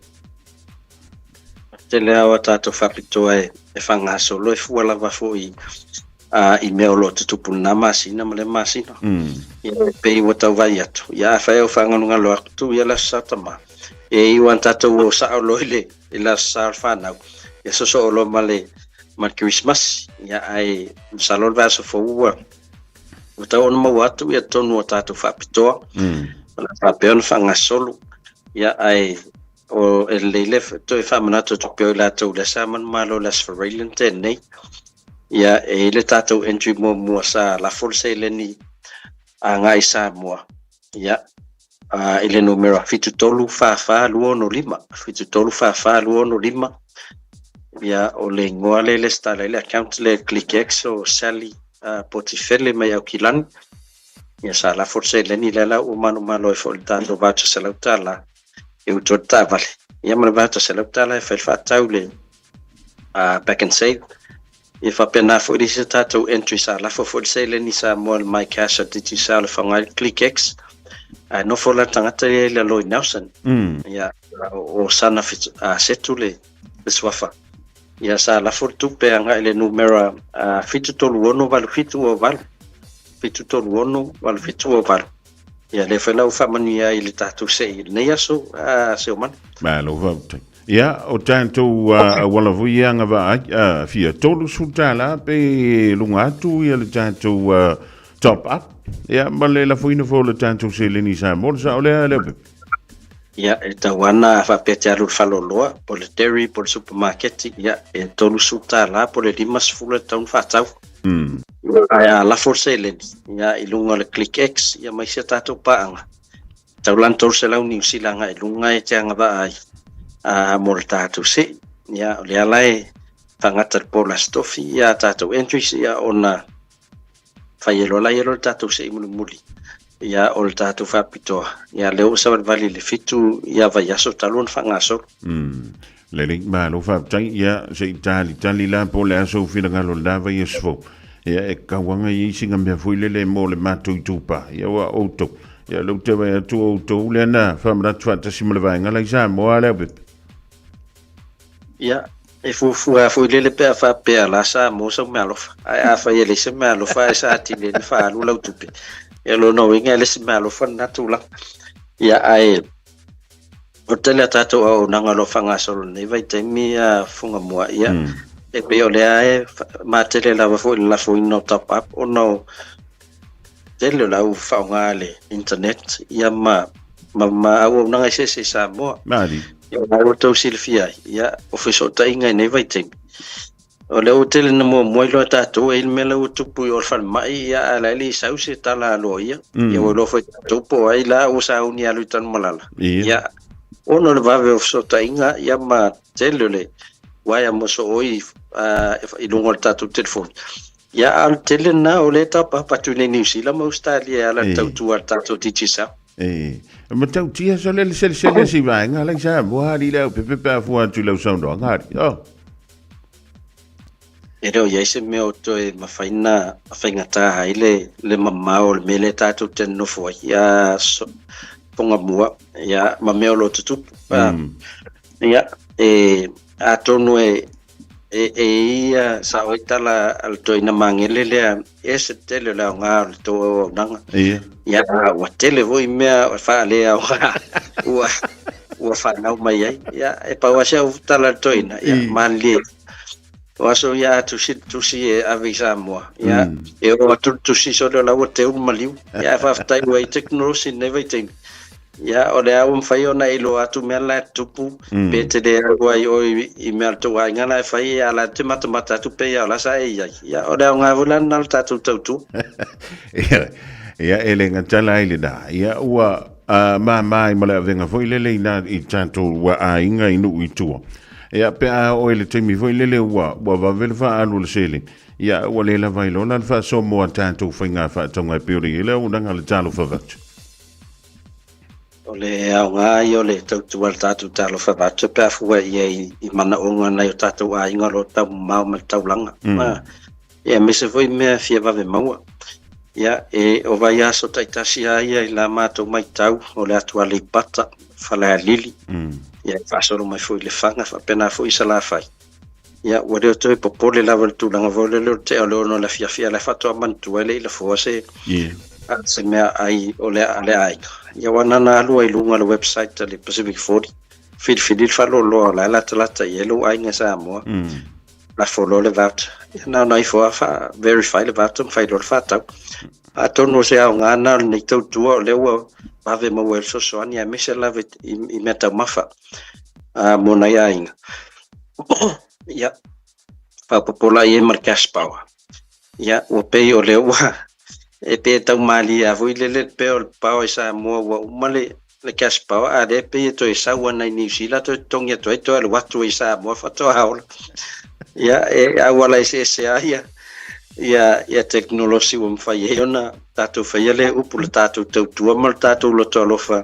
Tele lava o tatou faapitoa e faagasolo e fua lava foi i mea o lo o tutupu i lena masina ma lea masina. Ia e pei ua tau vaai atu, ia afai e faagalogalo atu ia le Aso Sa Tama, e iu lava ina tatou o sao loa i le i le Aso Sa o le fanau, ia sosoo loa ma le ma le Kerisimasi. Ia ae masalo le vaiaso fou ua ua tatau ona maua atu ia totonu o tatou faapitoa, o le a faapea ona faagasolo. Ia ae o e lelei le toe faamanatu atu pea o i latou lea sa manumalo i le Aso Faraile na tea nei. Ia, e i ai le tatou entry muamua sa lafo le seleni agai i Samoa, ia, i le numera 7344265, 7344265, ia, o le igoa lea e lesitala ai le account lea e ClickX o Sally Potifele mai Aukilani. Ia, sa lafo le seleni lea la ua manumalo ai foi i le tatou voucher $100 e utu ai le taavale, ia ma le voucher $100 e fai le faatau i le Pak'nSave. Ia faapena foi le isi a tatou entry sa lafo foi le seleni Samoa i le MyCash a Digicel e faaaoga ai le ClickX. Ae nofo la le tagata ia i le Lloyd Nelson. Ia, o Sana Setu le suafa. Ia sa lafo le tupe agai i le numera 7368728. 7368728. Ia lea foi la ua faamanuia ai i le tatou sei i lenei aso, Seomana. Malo faafetai. Ia, o tatou auala foi ia agavaa ai, fia $30 pe luga atu ia le tatou top up, ia, ma le lafoina foi o le tatou seleni i Samoa, o le sao lea, Leaupepe? Ia, e tatau lava ona faapea te alu i le faleoloa, po o le dairy, po o le supermarket, ia, e $30 po o le $50 e tatau ona faatau. Ae a lafo le seleni, ia, i luga o le Click X, ia ma isi a tatou paaga, Tau la 300 Niu Sila agai i luga e te agavaa ai mo le tatou sei. Ia, o lea la e Faagata i le po o le Aso Tofi ia a tatou entries ia ona fai ai loa laia loa le tatou sei mulimuli ia o le tatou faapitoa ia lea ua savalivali i le 7 ia vaiaso talu ona faagasolo. Lelei, malo faafetai. Ia, se i talitali la po o le a sou finagalo i lena vaiaso fou. Ia, e tauaga i ai sina mea foi lele mo le matou itupa. Ia, ua outou. Ia, o lea ou te vaai atu o outou lea na faamanatu faatasi ma le vaega la i Samoa a Leaupepe. Ia, e fuafua foi lele pe a faapea la Samoa sau meaalofa. Ae afai e leai se meaalofa ae sa atili ai ona faaalu lau tupe, ia o lona uiga e le se meaalofa lena tulaga. Ia, ae o le tele o tatou auaunaga o lo o faagasolo i lenei vaitaimi a Fugamua, ia, e pei o lea e matele lava foi i le lafoina o top up ona o tele o le au faaaoga le internet ia ma ma, ma auaunaga eseese i Samoa. Malie. Ia, o la ua outou silafia ai, ia, o fesootaiga i nei vaitaimi. O lea ua tele na muamua iloa e tatou, e i ai le mea la ua tupu i o i le falemai, ia, ae la e le i sau se tala a loia. Ia, ua iloa foi e tatou po o ai la ua sauni e alu i Tanumalala. Ia, ona o le vave o fesootaiga, ia, ma tele o le uaea mosooi i luga o le tatou telefoni. Ia, a o le tele lena o lea e tapapa atu nei Niu Sila ma Ausetalia e ala i le tautua a le tatou Digicel. E matautia sole le selesele si vaega la i Samoa alii le aupepe pe a fua atu i lau saunoaga alii. Oh. E le o i ai se mea o toe mafai ona faigata ai le, le mamao o le mea lea tatou te nonofo ai ia so, Togamua ia, ma mea o lo o tutupu. Ia, e, atonu e, E, e ia sao ai tala a le toeaina magele lea, e ese le tele o le aoga o le tou auaunaga. Ia. Ia, ua tele foi mea faaleaoga ua, ua fanau mai ai. Ia, e pau lava si au tala a le toeaina, ia, malilie. O aso ia a tusi le tusi e ave i Samoa. Ia, e oo atu le tusi sole o la ua teu le maliu. Ia, ae faafetai ua i ai tekonolosi i lenei vaitaimi. Ia, o lea ua mafai ona e iloa atu mea la e tutupu, pe te le alu ai oe i mea a le tou aiga la e fai, a o la e te matamata atu pei lava o la sa e i ai. Ia, o le aoga foi la lena o le tatou tautua. Ia, ia, e le gata la i lena. Ia, ua mama ai ma le avega foi lele i nā i tatou ua aiga i nuu i tua. Ia, pe a oo i le taimi foi lele ua, ua vave le faaalu o le seleni. Ia, ua le lava ai loa la le faasoa mo a tatou faiga faatauga e pei ona i ai le auaunaga a le Talofa Vatu. O le aoga ia o le tautua i le tatou talofa vatu pe a fua i ai i manaoga o nai o tatou aiga o lo o taumamao ma le taulaga. Ia aemaise foi mea e fia vave maua. Ia, e, o vaiaso taitasi lava ia i la matou matau o le atu Aleipata, Falealili, ia e faasolo mai foi i Lefaga, faapena foi i Salafai. Ia, ua le o toe popole lava i le tulaga foi lele o le tea o le 6 i le afiafi, a o la e faatoa manatua ai le i lafoa se, se mea ai o le, a le aiga. Ia, aua na ona alu ai i luga o le website a le Pacific 40, filifili le faaloaloa o la e latalata i ai lou aiga i Samoa, lafo loa le voucher. Ia, na ona ifo lava faa-verify le voucher ma fai loa le faatau. Atonu o se aoga lena o lenei tautua o lea ua vave maua ai le fesoasoani aemaise lava i, i meataumafa mo nai aiga. Ia, faaopoopo la i ai ma le cash power. Ia, ua pei o lea ua, e pei e tau malie lava foi lele le pea o le power i Samoa ua uma le, le cash power, a o lea e pei e toe sau ana i Niu Sila toe totogi atu ai, toe alu atu ai i Samoa faatoa ola. Ia, e auala eseese lava ia, ia, ia tekonolosi ua mafai ai ona tatou faia lea upu, le tatou tautua ma le tatou loto alofa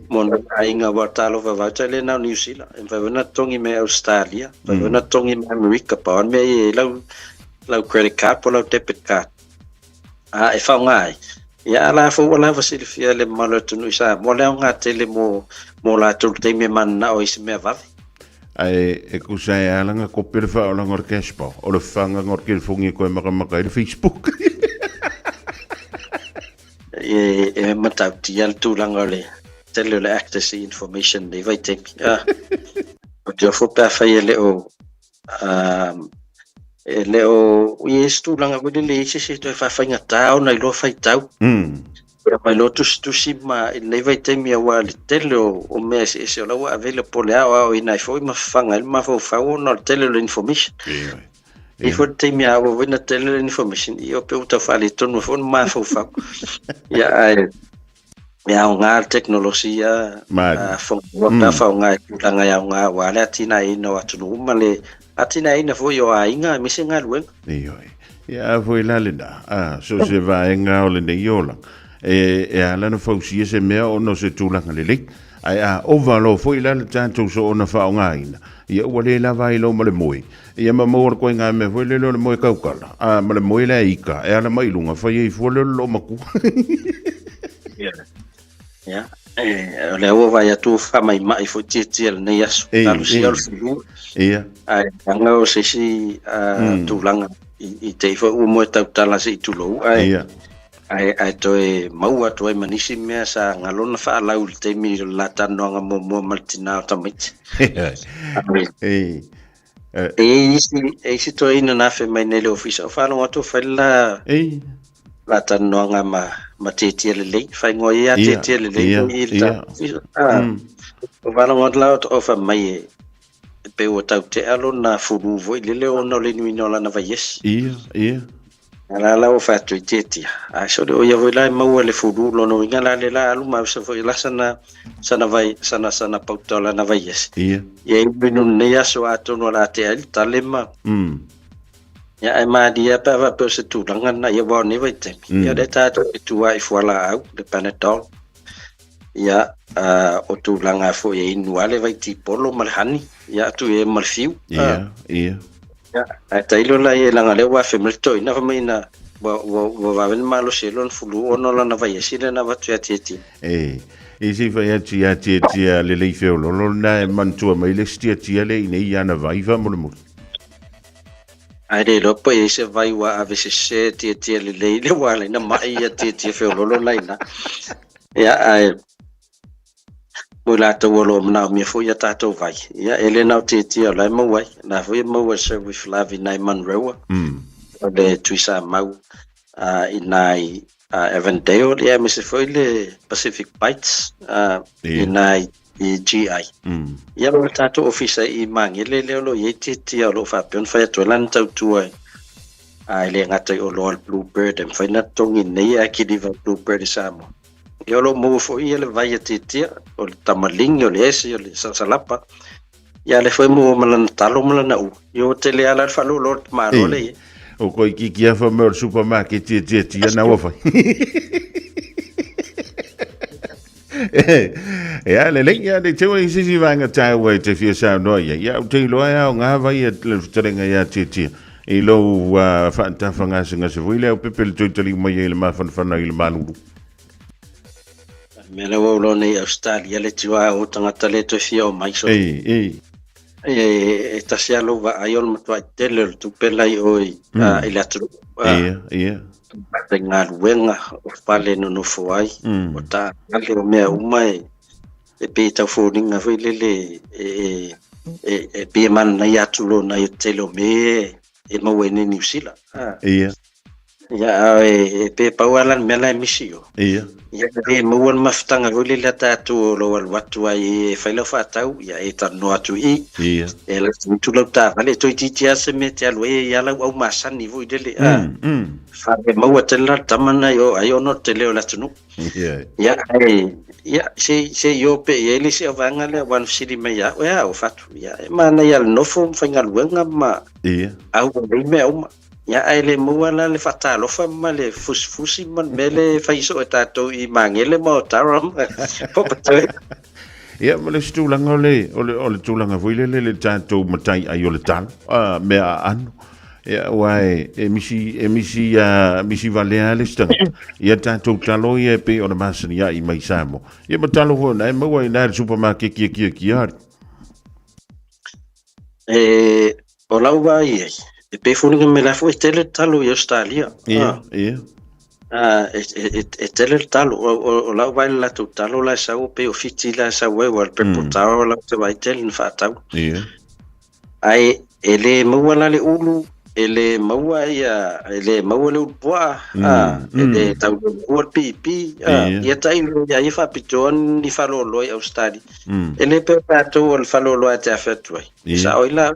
mo nai aiga, aua o le talofa vauta e le na o Niu Sila, e mafai foi ona totogi mai Ausetalia, mafai foi ona totogi mai Amerika, pau lava le mea e i ai lau, lau credit card po o lau debit card a e faaaoga ai. Ia, a la foi ua lava silafia le mamalu o le atunuu i Samoa le aoga tele mo, mo latou i le taimi e mananao ai i se mea vave. Ae e tusa e ala na kope le faaolaga o le cash power, o le fagaga o le telefoni e toe makamaka ai le Facebook. E, e matautia le tulaga o le tele o le access i information nei vaitaimi. Ah, o te ofo pe afai e le o e le o i ai se tulaga foi lele e i ai se isi e toe faafaigata ona iloa faitau. Ia mai loa tusitusi ma i lenei vaitaimi aua le tele o, o mea eseese o la ua available e aoaoina ai foi ma fafaga ai le mafaufau ona o le tele o le information. E i ai foi le taimi a ua foi na tele le information, ia pei ua tau faaletonu ai foi le mafaufau. Ia ae e aoga le tekonolosi ia, Malie. Fagua pe a faaaoga i tulaga e aoga aua le atinaeina o atunuu ma le. atinaeina foi o aiga aemaise galuega. Ioe. Ia a foi la lena, a, so se vaega o lenei olaga, e, e ala ona fausia se mea ona o se tulaga lelei. Ae a ova loa foi la le tatou soona faaaogaina, ia ua le lava ai loa ma le moe, ia ma maua le koiga mea foi lele o le moe kaukala, a, ma le moe la e ika, e ala mai i luga, fai ai fua lea o le loomatua. Ia. Ia, e, o lea ua vaai atu ua faamaimai foi tietie lenei aso. Ei, Talosia ei. o le fulu. Ia. Ae leaga o se isi tulaga i, i te i foi ua moe tautala se i tulou, ae, Ia. ae, ae toe maua atu ai ma nisi mea sa galo na faalau i le taimi o le la talanoaga muamua ma le tina o tamaiti. Ae, Ei. e i ai isi, e isi toeaina na afe mai nei i le ofisa, o faalogo atu o fai le la Ei. la talanoaga ma, ma Tietie Lelei, faaigoa ia Ia, Tietie Lelei ia, i le ia. tatou ofisa. O faalogo atu la o fai mai e, e pei ua tautea lona fulu foi lele ona o le inuina o lana vaiesi. Ia, ia. A la la ua fai atu i Tietia, ae sole o ia foi la e maua le fulu, lona uiga la le la alu ma usa foi la sana, sana vai, sana, sana pauta o lana vaiesi. Ia. Ia inu lenei aso atonu o le a tea ai le tale ma, Ia, ae malie lava pe a faapea o se tulaga lena, ia aua o nei vaitaimi, ia o lea tatou te tua i fualaau, le Panadol, ia, o tulaga foi e inu lava le vaitipolo ma le honey, ia atu i ai ma le fiu. Ia, ia. Ia, ae tailo la ia leaga o lea ua afe mai le toeaina fai mai na, ua, ua, ua vave ona malosi ai lona fulu ona o lana vaiesi lea na avatu ia Tietia. E, i se i fai atu ia Tietia lelei feololo lena e manatua mai le isi Tietia lea i inei i ana vai faamolemole. Ae le iloa po i ai se vai ua ave sese tietie lelei lea ua ala ai ona mai ia tietie feololo la i ina. Ia, ae mo i latou o lo o manaomia foi ia tatou vai, ia e le na o tietie o la e maua ai, o la foi e maua e Sir With Love i nai Manurewa, o le Tuisamau i nai Avondale, ia aemaise foi le Pacific Bites i nai i GI. Ia ma le tatou ofisa i Magele lea o lo o i ai tiatia o lo o faapea ona fai atu ai lana tautua e le gata i oloa o le Blue Bird e mafai ona totogi nei ae kiliva Blue Bird i Samoa. Ia o lo o maua foi ia le vai a tiatia, o le tamaligi, o le esi, o le salasalapa. Ia lea foi e maua ma lana talo ma lana ua. Ia ua tele lava la le faaloaloa o le tamaloa lea i ai. O koe kiki afa me o le supermarket tia tia tia na ua fai. Ia, lelei, ia, le teu ai sisi vaega tāua i te fia saunoa ia. Ia, ou te iloa ea o ngā vai e le fetalaiga ia Tietia. I lou whaatafa gasegase foi lea o pepe le toi taliu mai ai le mafanafana i le malulu. Mea lea ua ou loa nei Australia le tiua o tagata le toe fia o mai so. Ei, ei. E, e tasi lava lou vaai o le matuai tele o le tupe la i o i, i le atunuu. Ia, ia. Faigaluega, o fale e nonofo ai, o taavale, o mea uma e, e pei e tau foliga foi lele e, e, e, e pei e manaia atu loa nai o le tele o mea e maua ai nei Niu Sila. Ia. Ia, e, e pei e pau lava la le mea la e misi i o. Ia. Ia, e maua le mafutaga foi lele a tatou o lou alu atu ai e fai lau faatau, ia e talanoa atu i i. Ia. E ala atu lau taavale, e toeitiiti lava se mea e te alu ai, e i ai lau au masani foi lele, a. Fale maua tele la le tama na i o, ai ona o le tele o le atunuu. Ia. Ia, ae, ia, se, se i o pea i ai le isi auvaega lea aua na fesili mai ia au, e a o fatu, ia, e manaia le nofo ma faigaluega ma Ia. au lelei mea uma. Ia, ae le maua la le faatalofa ma le fusifusi ma le mea lea e fai soo e tatou i Magele ma Otara ma Papatoetoe. Ia, ma le isi tulaga o le, o le, o le tulaga foi lele le tatou matai ai o le talo, mea aano. Ia, aua e, e misi, e misi, misi valea le isi tagata. Ia tatou talo ia e pei ona masani ai mai Samoa. Ia ma talo foi na e maua i na i le supermarket kia kia kia ari. E, o lau vaai i ai, e pei foliga mai la foi e tele le talo i Australia. Ia, ia. E, e, e tele le talo. O, o, o lau vaai i le latou talo la e sau, pei o Fiti la e sau ai, ua le Purple Taro la ou te vaai tele na faatau. Ia. Ae e le maua la le ulu, e le maua ia, e le maua le ulu puaa, e le tau le maua le pipi, ia tailo ia ia faapitoa ni faleoloa i Australia. E le pei o tatou o le faleoloa e te afe atu ai. E sao ai la,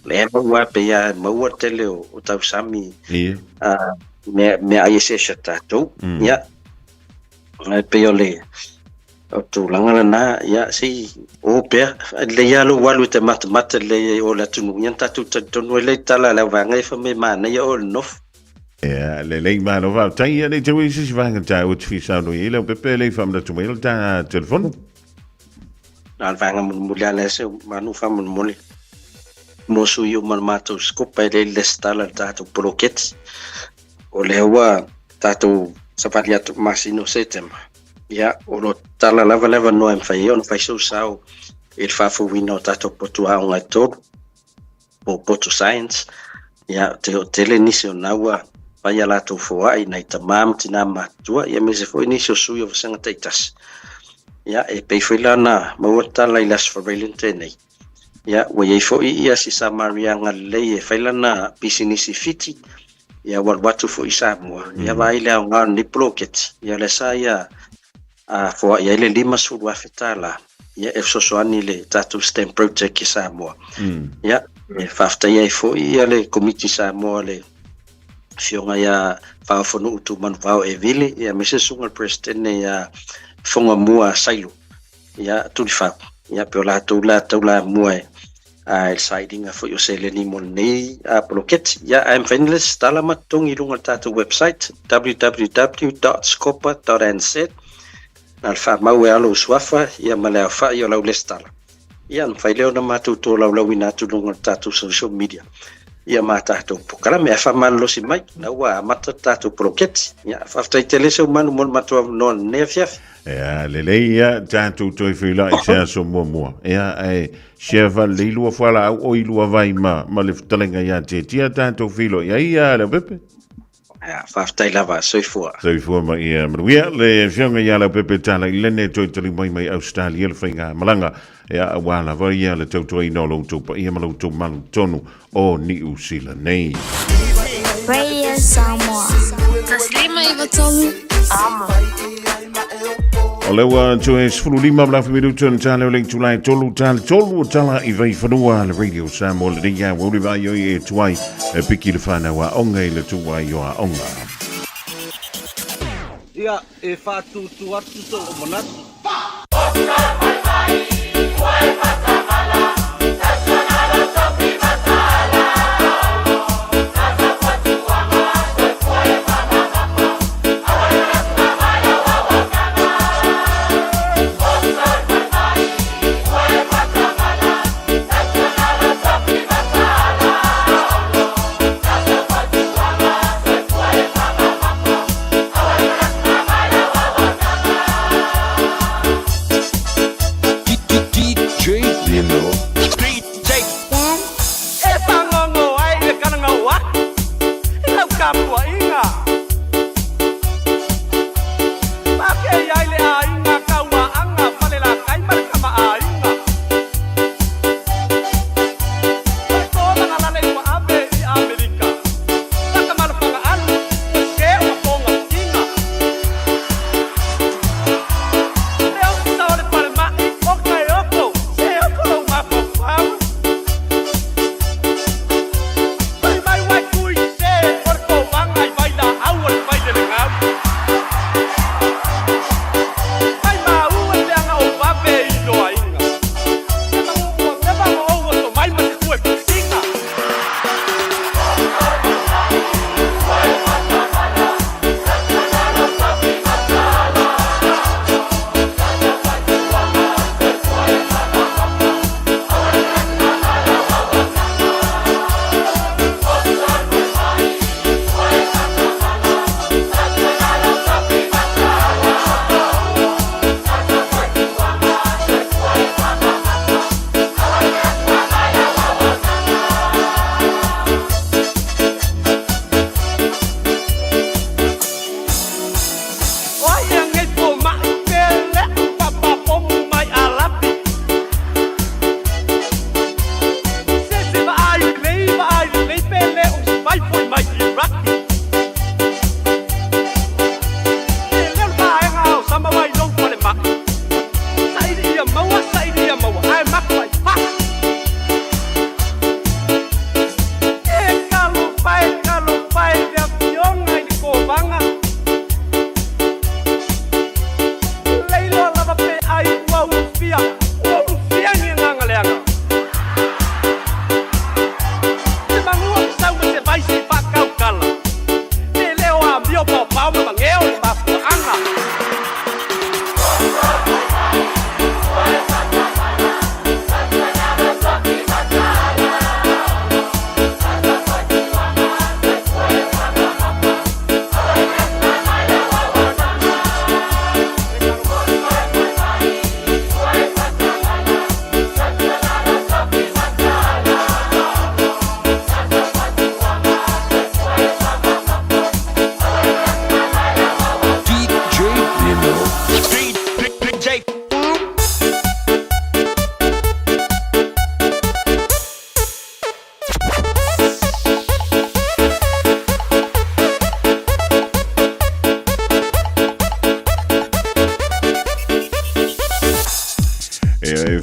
lea e maua pei lava e maua le tele o tausami, mea, meaai eseese a tatou. Ia, ae pei o le, O tulaga lena, ia, se i o pea. E lelei lava lou alu e te matamata lelei ai i o i le atunuu, ia ona tatou talitonu ai lea i tala a le auvaega ia fai mai e manaia oe i le nofo. Ia, lelei malo faafetai. Ia, nei te ui se isi vaega taua te fia saunoa i ai Leaupepe e le i faamanatu mai le ta telefoni. Na o le vaega mulimuli lava lea se manu faamolemole mo sui uma o le matou scope e le i le lesitala i le tatou poloketi. O lea ua tatou savali atu i le masina o Setema, ia, o lo o tatala lava le avanoa e mafai ai ona fai sou sao i le faafouina o tatou potu aoga e tolu, po o potu science. Ia, ou te oo tele nisi o na ua fai a latou foai, nai tama ma tina matutua, ia aemaise foi nisi o sui o vasega taitasi. Ia, e pei foi la ona maua le tala i le Aso Faraile na tea nei, Ia, ua i ai foi ia si Samariaga lelei e fai lana pisinisi i Fiti, ia ua alu atu foi i Samoa, ia vaai i le aoga o lenei poloketi, ia o lea sa ia foai ai le $50,000, ia e fesoasoani i le tatou STEM project i Samoa. Ia, e faafetaia ai foi ia le Komiti Samoa le Afioga ia Faofonuu Tumanuvao Evili, ia aemaise le Susuga i le Peresetene ia Fogamua Sailo. Ia, Tulifau, ia pe o latou la taulamua e a i le sailiga foi o seleni mo lenei poloketi. Ia, ae mafai ona lesitala ma totogi i luga o le tatou website www.scopa.nz na o le faamau e alo u suafa ia ma le aofai o lau lesitala. Ia, ona mafai lea ona matou tolaulaauina atu i luga o le tatou social media ia ma tatou polokalame. Ae faamalolosi mai, la ua amata le tatou poloketi. Ia, faafetai tele Seumanu mo le matou avanoa i lenei afiafi. Ea, lelei ia, tatou toe feiloai i se aso muamua. Ea, ae share faalelei lua fualaau o i lua vai ma, ma le fetalaiga ia Tietia tatou feiloai ai ia Leaupepe. Ea, faafetai lava, soifua. Soifua ma ia manuia le afioga ia Leaupepe Talailene e toe taliu mai mai Ausetalia le faiga malaga. Ea, aua lava ia le tautuaina o lo outou paia ma lo outou malu tonu o Niu Sila nei. Radio Samoa. 19 3 Amo. O lea ua toe 15 ma le afa minuto na tale o le itula e tolu tale tolu o tala i vaifanua le Radio Samoa le nei ua uli vai oi e tuai e piki le whanau a onga i le tuai o a onga. Ia, e faatūtū atu sou manatu. DJ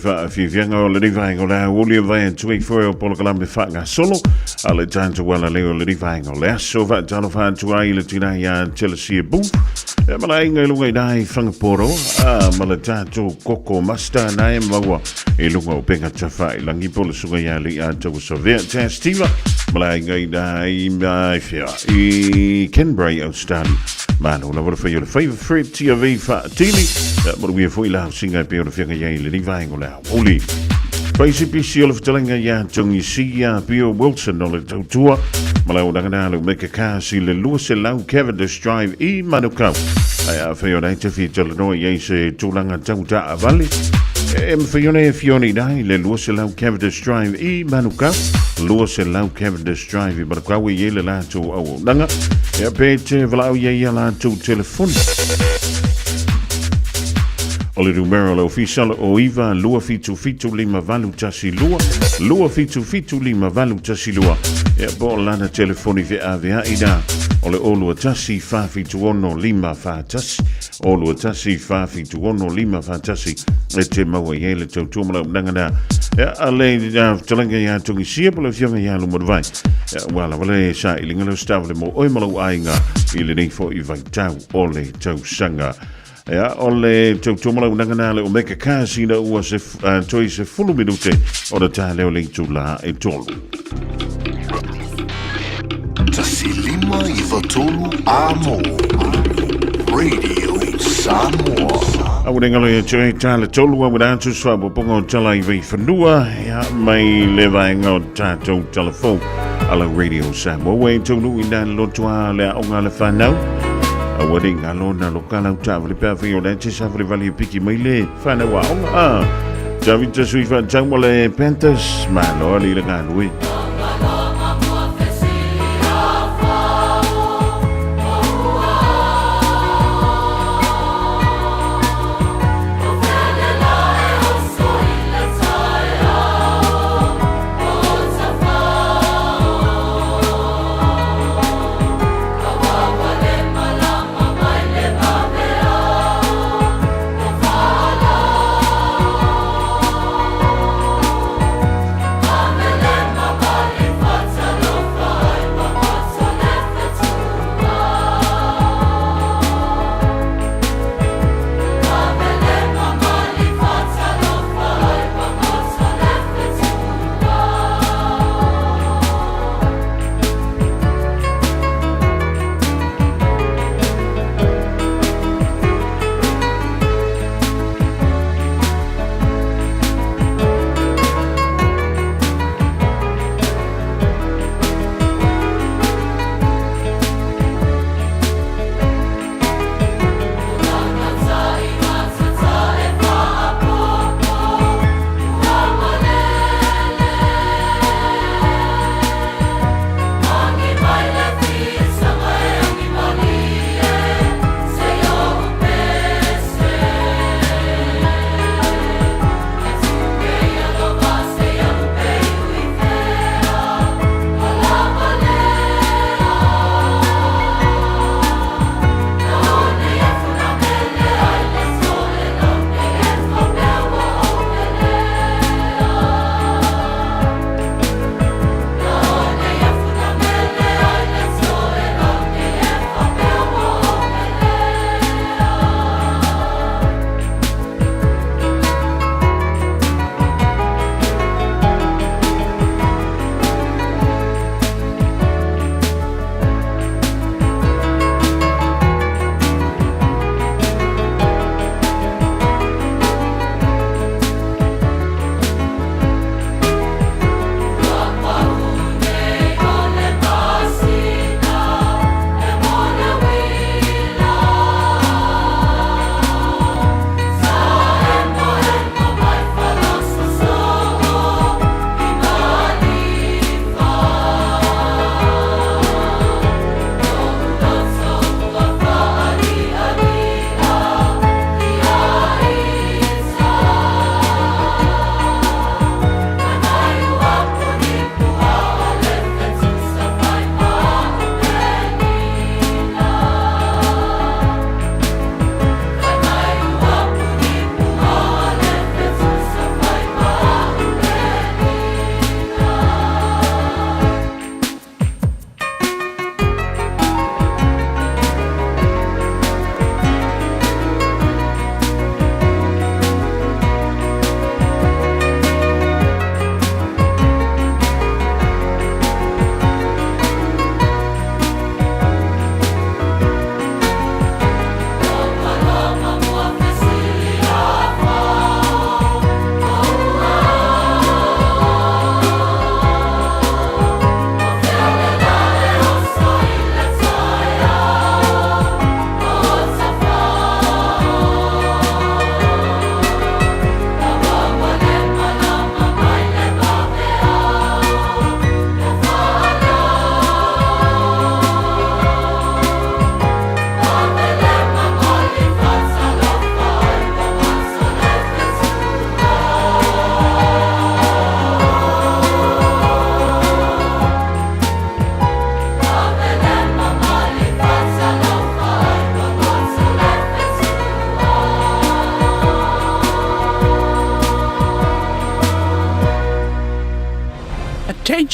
faafiafiaga o lenei vaega o le aoauli e vae atu ai foi o polokalame faagasolo a le tatou alaleo o lenei vaega o le aso. Faatalofa atu ai i le tina ia Chelsea Booth e ma le aiga i luga i na i Whangaporo a ma le tatou koko master na e maua i luga o pega tawhailangi po le suga ia li a tau savea Tastiva ma le aiga i na i mai whea i Canberra i Australia. Malo lava le whai o le whaiva Fred Tia V Whaatili manuia foi la hausinga e pei ona feagai ai i lenei vaega o le aoauli. Paisipisi o le fetalaiga ia Togisia Bill Wilson o le tautua ma le auaunaga na alu me ke kasi le 200 Cavendish Drive i Manukau. Ae afai ona e te fia talanoa i ai se tulaga tau taavale, e mawhai ona e fiona i i le 200 Cavendish Drive i Manukau. 200 Cavendish Drive i Manukau e i ai le latou auaunaga. Ia pe te valaau i ai ia latou telefoni. O le numera o le ofisa o 9 277 5812 277 5812 ia po o lana telefoni feaveai na o le 021 476 541 021 476 541 e te maua i ai le tautua ma launaga na ia a le fetalaiga ia Togisia po le afioga ia Lumanuvai ia ua lava le sailiga le ositava le mo oe ma lau aiga i lenei foi vaitau o le tausaga. Ia, o le tautua ma launaga na le Omega Cars ina ua se, toe se fulu minute o le tā leo le itula e tolu. 153 Amo Radio Samoa. A ua ngalo ia te tā le tolu a ua atu swa poponga o tala i vei whanua ia mai le vaenga o tātou telefon ala Radio Samoa. Ua e taunu i nā lotoa le aonga le whanau. A ua ni ngalo na lo ka lau taavale pe afai o le te savalevale e piki mai le fanau aoga a David Sui Whaatau ma le Panthers malo ali le galue.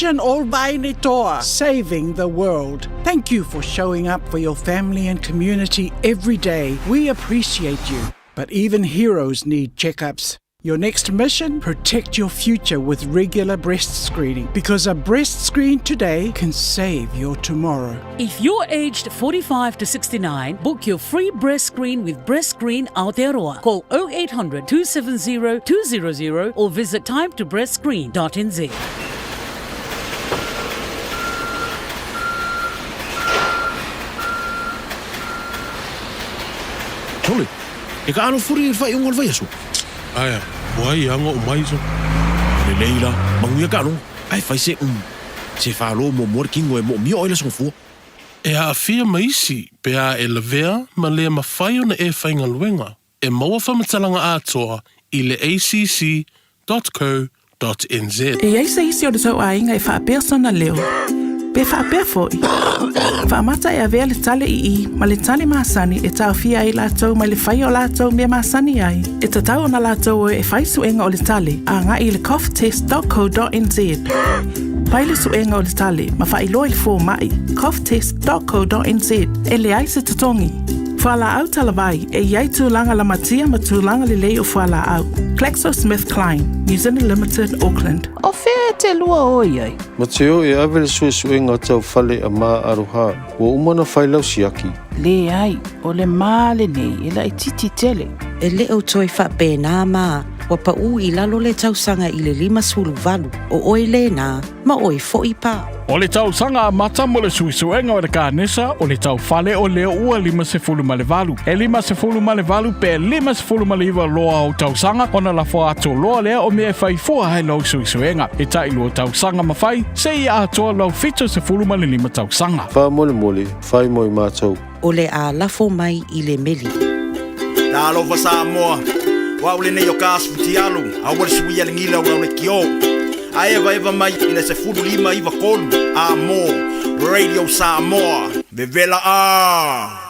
Imagine all Toa saving the world. Thank you for showing up for your family and community every day. We appreciate you. But even heroes need checkups. Your next mission? Protect your future with regular breast screening because a breast screen today can save your tomorrow. If you're aged 45 to 69, book your free breast screen with Breast Screen Aotearoa. Call 0800 270 200 or visit timetobreastscreen.nz. Sole, e ka alofuri i le faaiuga o le vaiaso. Aea, ua ai aga o mai so. Lelei la, manuia ka aloga, ae fai se se falo muamua le kino e moomia oe le aso gafua. E aafia ma isi pe a e lavea ma le mafai ona e faigaluega e maua faamatalaga atoa i le acc dot co dot nz. E i ai se isi o le tou aiga e faapea sona leo, pe faapea foi, faamata e avea le tale i i ma le tale masani e taofia ai latou mai le faia o latou mea masani ai, e tatau ona latou o e fai suega o le tale agai i le coughtest.co.nz. Fai le suega o le tale ma faailoa i le fomai, coughtest.co.nz, e leai se totogi. Fualaau talavai, e i ai tulaga lamatia ma tulaga lelei o fualaau. GlaxoSmithKline, New Zealand Limited, Auckland. O fea e te lua o i ai? Mateo e ave le suesuega tau fale a Ma Aroha, ua uma ona fai lau siaki. Leai, o le ma lenei e laitiiti tele. E le o toe faapena ma ua paʻu i lalo le tausaga i le 58, o oe lena, ma oe foi pa. O le tausaga amata mo le suesuega o le kanesa o le taufale o lea ua 58. E 58 pe 59 loa o tausaga ona lafo atu loa lea o mea e fai fua ai lau suesuega. E tailua tausaga ma fai, seia atoa lau 75 tausaga. Faamolemole, fai mo i matou. O le a lafo mai i le meli. Talofa Samoa, o au lenei o ka asu futialu, aua le suia le gila o lau lekiō. A evaeva mai i le 15 93 A mo Radio Samoa, vevela a!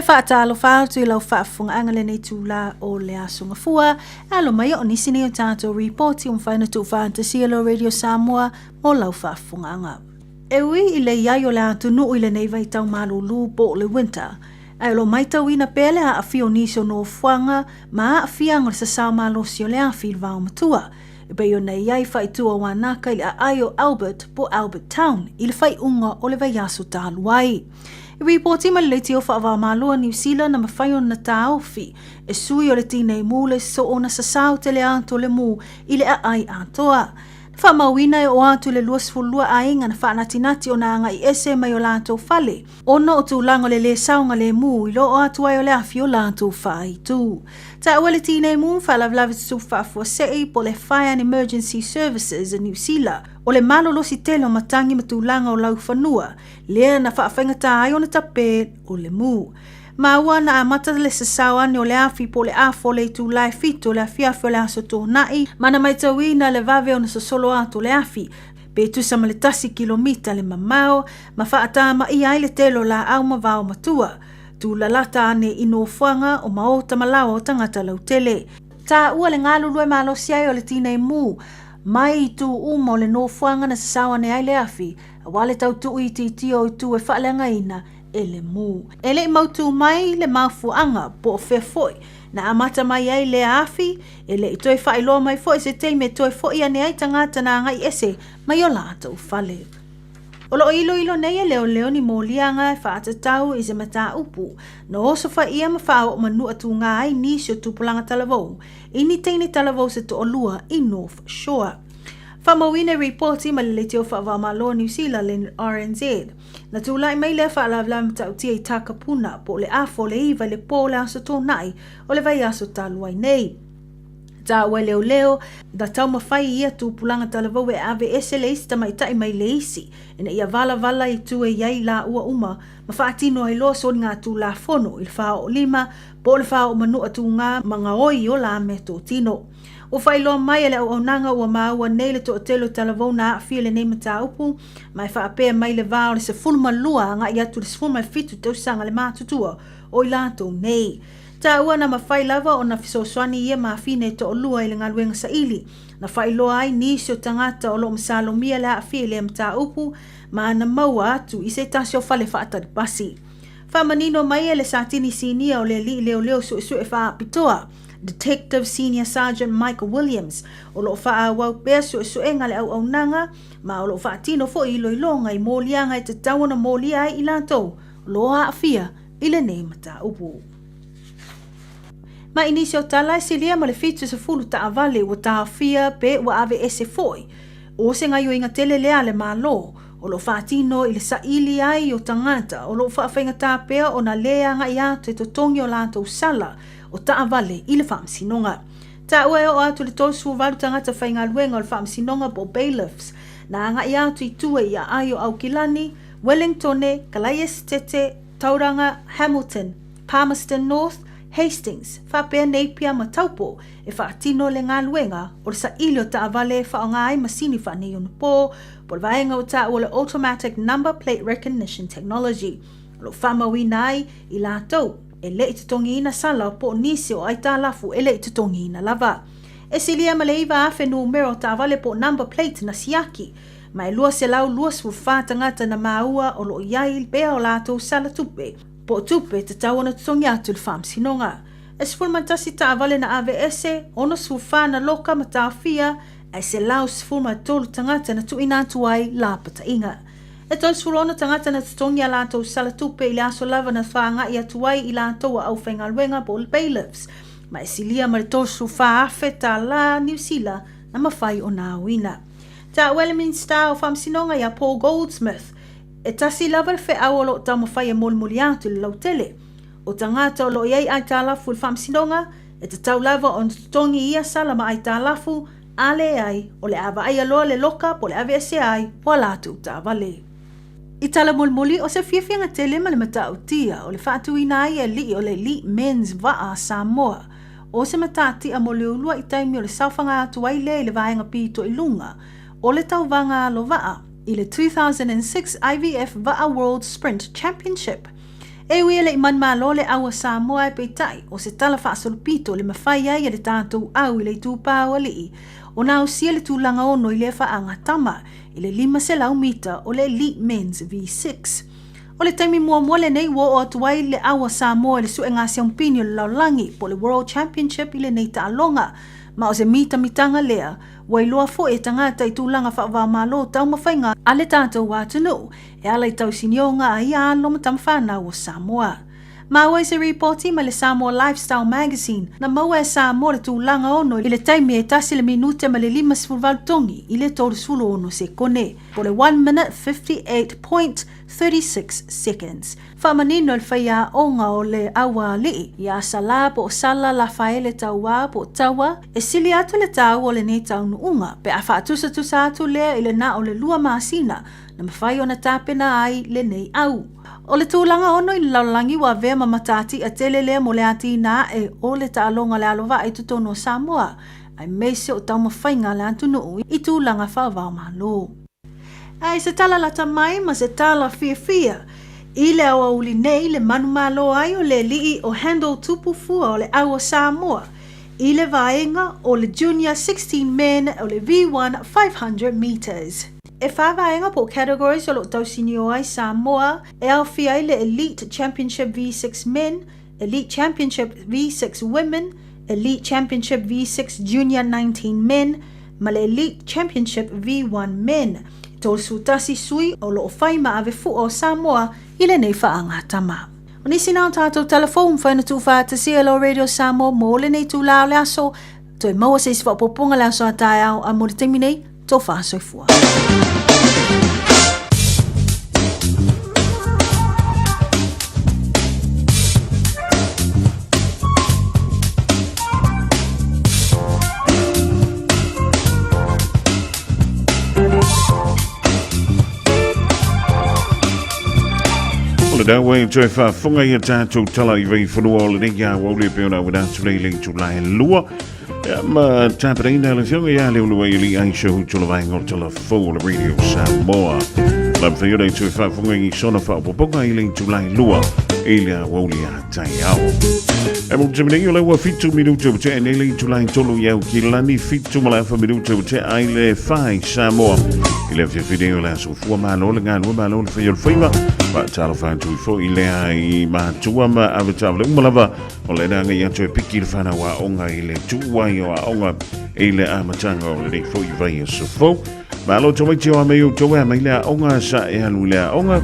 faatalofa atu i lau faafofogaaga lenei itulā o le Aso Gafua, e alo mai o nisi nei o tatou ripoti ua mafai ona tuufaatasia e le Radio Samoa mo lau faafofogaaga. E ui i le i ai o le atunuu i lenei vaitau malūlū po o le winter, ae o lo o matauina pea le aafia o nisi o nofoaga ma aafiaga o le sasao malosi o le afi i le vaomatua, e pei ona i ai faaitua o Wanaka i le aai o Albert po o Albert Town i le faaiuga o le vaiaso talu ai. I ripoti mai le leitio faava-o-Malo a Niu Sila na mafai ona taofi e sui o le tinei mu le soona sasao tele atu o le mu i le aai atoa. Na faamauina e oo atu i le 22 aiga na faanatinati ona agai ese mai o latou fale ona o tulaga o le lē saogalemu i le oo atu ai o le afi o latou faaitu. Taua le tinei mu faalavelave tutupu faafuasei po o le Fire and Emergency Services a Niu Sila o le malolosi tele o matagi ma tulaga o laufanua lea na faafaigata ai ona tape o le mu. Maua na amata le sasao ane o le afi po o le afo o le itula e fitu o le afiafi o le Aso Toonai, ma na maitauina le vave ona sosolo atu o le afi, pe tusa ma le tasi kilomita le mamao, ma faatamaia ai le tele o laau ma vao matua. Tūlalata ane i nofoaga o maota ma laoa o tagata lautele. Taua le galulue malosi ai o le tinei mu, mai itu uma o le nofoaga na sasao ane ai le afi, aua le tau tuuitiitia o itu e faaleagaina e le mu. E le i mautū mai le mafuaaga po o fea foi na amata mai ai lea afi, e le i toe faailoa mai foi se taimi e toe foi ane ai tagata na agai ese mai o latou fale. O lo o iloilo nei e leoleo ni moliaga e faatatau i se mataupu na osofaia ma faaoo manua tūgā ai nisi o tupulaga talavou i ni teine talavou se toalua i North Shore. Faamauina i ripoti ma le Leitio Faava-o-Malo o Niu Sila le RNZ. Na tulai mai lea faalavelave matautia i Takapuna po o le afa o le iva i le pō o le Aso Toonai o le vaiaso talu ai nei. Taua e leoleo, na taumafai ia tupulaga talavou e ave ese le isi tamaitai mai le isi ina ia valavala i tua i ai laua uma ma faatino ai loa soligatulafono i le faaoolima po o le faaoomanua tugā ma gaoi o la meatotino. Ua faailoa mai e le auaunaga ua maua nei le toatele o talavou na aafia i lenei mataupu, ma e faapea mai le va o le 12 agai atu i le 17 tausaga le matutua o i latou nei. Taua na mafai lava ona fesoasoani ia mafine e toalua i le galuega saili, na faailoa ai nisi o tagata o lo o masalomia le aafia i lea mataupu ma na maua atu i se tasi o fale faatali pasi. Faamanino mai e le Satini Sinia o le Alii Leoleo Suesue Faapitoa, Detective Senior Sergeant Mike Williams, o lo o faaauau pea suesuega a le auaunaga ma o lo o faatino foi iloiloga i moliaga e tatau ona molia ai i latou o lo o aafia i lenei mataupu. Ma i nisi o tala e silia ma le 70 taavale ua taofia pe ua aveese foi, o se gaioiga tele lea a le Malo o lo o faatino i le saili ai o tagata o lo o faafaigata pea ona lē agai atu e totogi o latou sala o taavale i le faamasinoga. Taua e oo atu i le 38 tagata faigaluega o le faamasinoga po o bailiffs na agai atu i tua i aai o Aukilani, Wellingtone, Kalaiesetete, Tauranga, Hamilton, Palmerston North, Hastings, faapea Napier ma Taupo e faatino le galuega o le saili o taavale e faaaoga ai masini faaneionapo po o le vaega ua taua o le Automatic Number Plate Recognition Technology o lo o faamauina ai i latou e le i totogiina sala po o nisi o aitalafu e le i totogiina lava. E silia ma le 9,000 numera o taavale po o number plate na siaki, ma e 224 tagata na maua o lo o i ai pea o latou sala tupe, po o tupe e tatau ona totogi atu i le faamasinoga. E 11 taavale na aveese, 64 na loka ma taofia, ae 113 tagata na tuuina atu ai lapataiga. E 36 tagata na totogi a latou sala tupe i le aso lava na whāngai atu ai i latou a aufaigaluega po o bailiffs, ma e silia ma le 34,000 tālā Niu Sila na mawhai o nā aoina. Taua e le Minisita o Faamasinoga ia Paul Goldsmith, e tasi lava le feau o lo o taumafai e molimoli atu i le lautele. O tagata o lo o i ai aitalafu i le Faamasinoga, e tatau lava ona totogi ia sala ma aitalafu, a leai, o le a vaaia loa le loka po o le aveesea ai o a latou taavale. I tala mulimuli, o se fiafiaga tele ma le matautia o le faatuina ai e alii o le Elite Men's Vaa Samoa, o se matatia mo le uluai taimi o le saofaga atu ai lea i le vaega pito i luga o le tauvaga alo vaa i le 2006 IVF Vaa World Sprint Championship. E ui e le i manumalo le au a Samoa ae peitai, o se tala faasolopito le mafai ai e le tatou au i le itupa aualii ona ausia le tulaga ono i lea faaga tama i le 500 mita o le Elite Men's V6. O le taimi muamua lenei ua oo atu ai le au a Samoa i le suega siampini o le lalolagi po o le World Championship i lenei taaloga, ma o se mitamitaga lea ua iloa foi e tagata i tulaga faava-o-Malo taumafaiga a le tatou atunuu e ala i tausinioga a ia alo ma tamafanau o Samoa. Maua i se ripoti mai le Samoa Lifestyle Magazine, na maua e Samoa le tulaga ono i le taimi e tasi le minute ma le 58 togi i le 36 sekone, po o le 1 minute 58.36 seconds. Faamanino le faiaoga o le aualii ia Salā po o Sala Lafaele Tauā po o Taua, e sili atu le taua o lenei taunuuga pe a faatusatusa atu lea i le na o le lua masina na mafai ona tapena ai lenei au. O le tulaga ono i le lalolagi ua avea ma matatia tele lea mo le atina ae o le taaloga o le alovaa i totonu o Samoa, aemaise o taumafaiga a le atunuu i tulaga faavaomalo. A i se tala lata mai ma se tala fiafia i le aoauli nei le manumalo ai o le alii o Handel Tupu Fua o le au o Samoa i le vaega o le Junior 16 Men o le V1 500 metres. E whā vaega po o categories o lo o tausinio ai Samoa e aofia ai le Elite Championship V6 Men, Elite Championship V6 Women, Elite Championship V6 Junior 19 Men ma le Elite Championship V1 Men. E 31 sui o lo o whai ma ave fua o Samoa i lenei whaangatama. O nisi nā o tātou telefou mawhai na tūwhātasia lo Radio Samoa mō lenei tūlā o le aso, toe maua se isi whaopoponga le aso a taeao a mo le taimi nei, tō whaasoifua. O le dau e toe faafofoga i a tatou tala i vaifanua o lenei aoauli e pei ona auina atu nei le itula e lua. Ia, ma tapenaina le afioga ia Leuluai Alii Aisha Hutu le vaega o le tala fou o le Radio Samoa. La mawhai ona i toe faafofoga i sona faaopoopoga i le itula e lua i le aoauli a taeao. E mo te nei o le ua fitu minute o te nei le itula e tolu i au ki lani fitu ma le afa minute o te ai le whai Samoa. I le awhiawhi nei o le aso fua malo le ngā malo le whai o le whaima. Ma talo whantu i fo i le ai mātua ma aweta le umalava O le nanga i atu e piki le whanau a onga i le tuuai o a onga i le amataga o lenei foi vai aso fou. Malo tamaiti o a mei o tau ea mai le a onga sa e alu le a onga.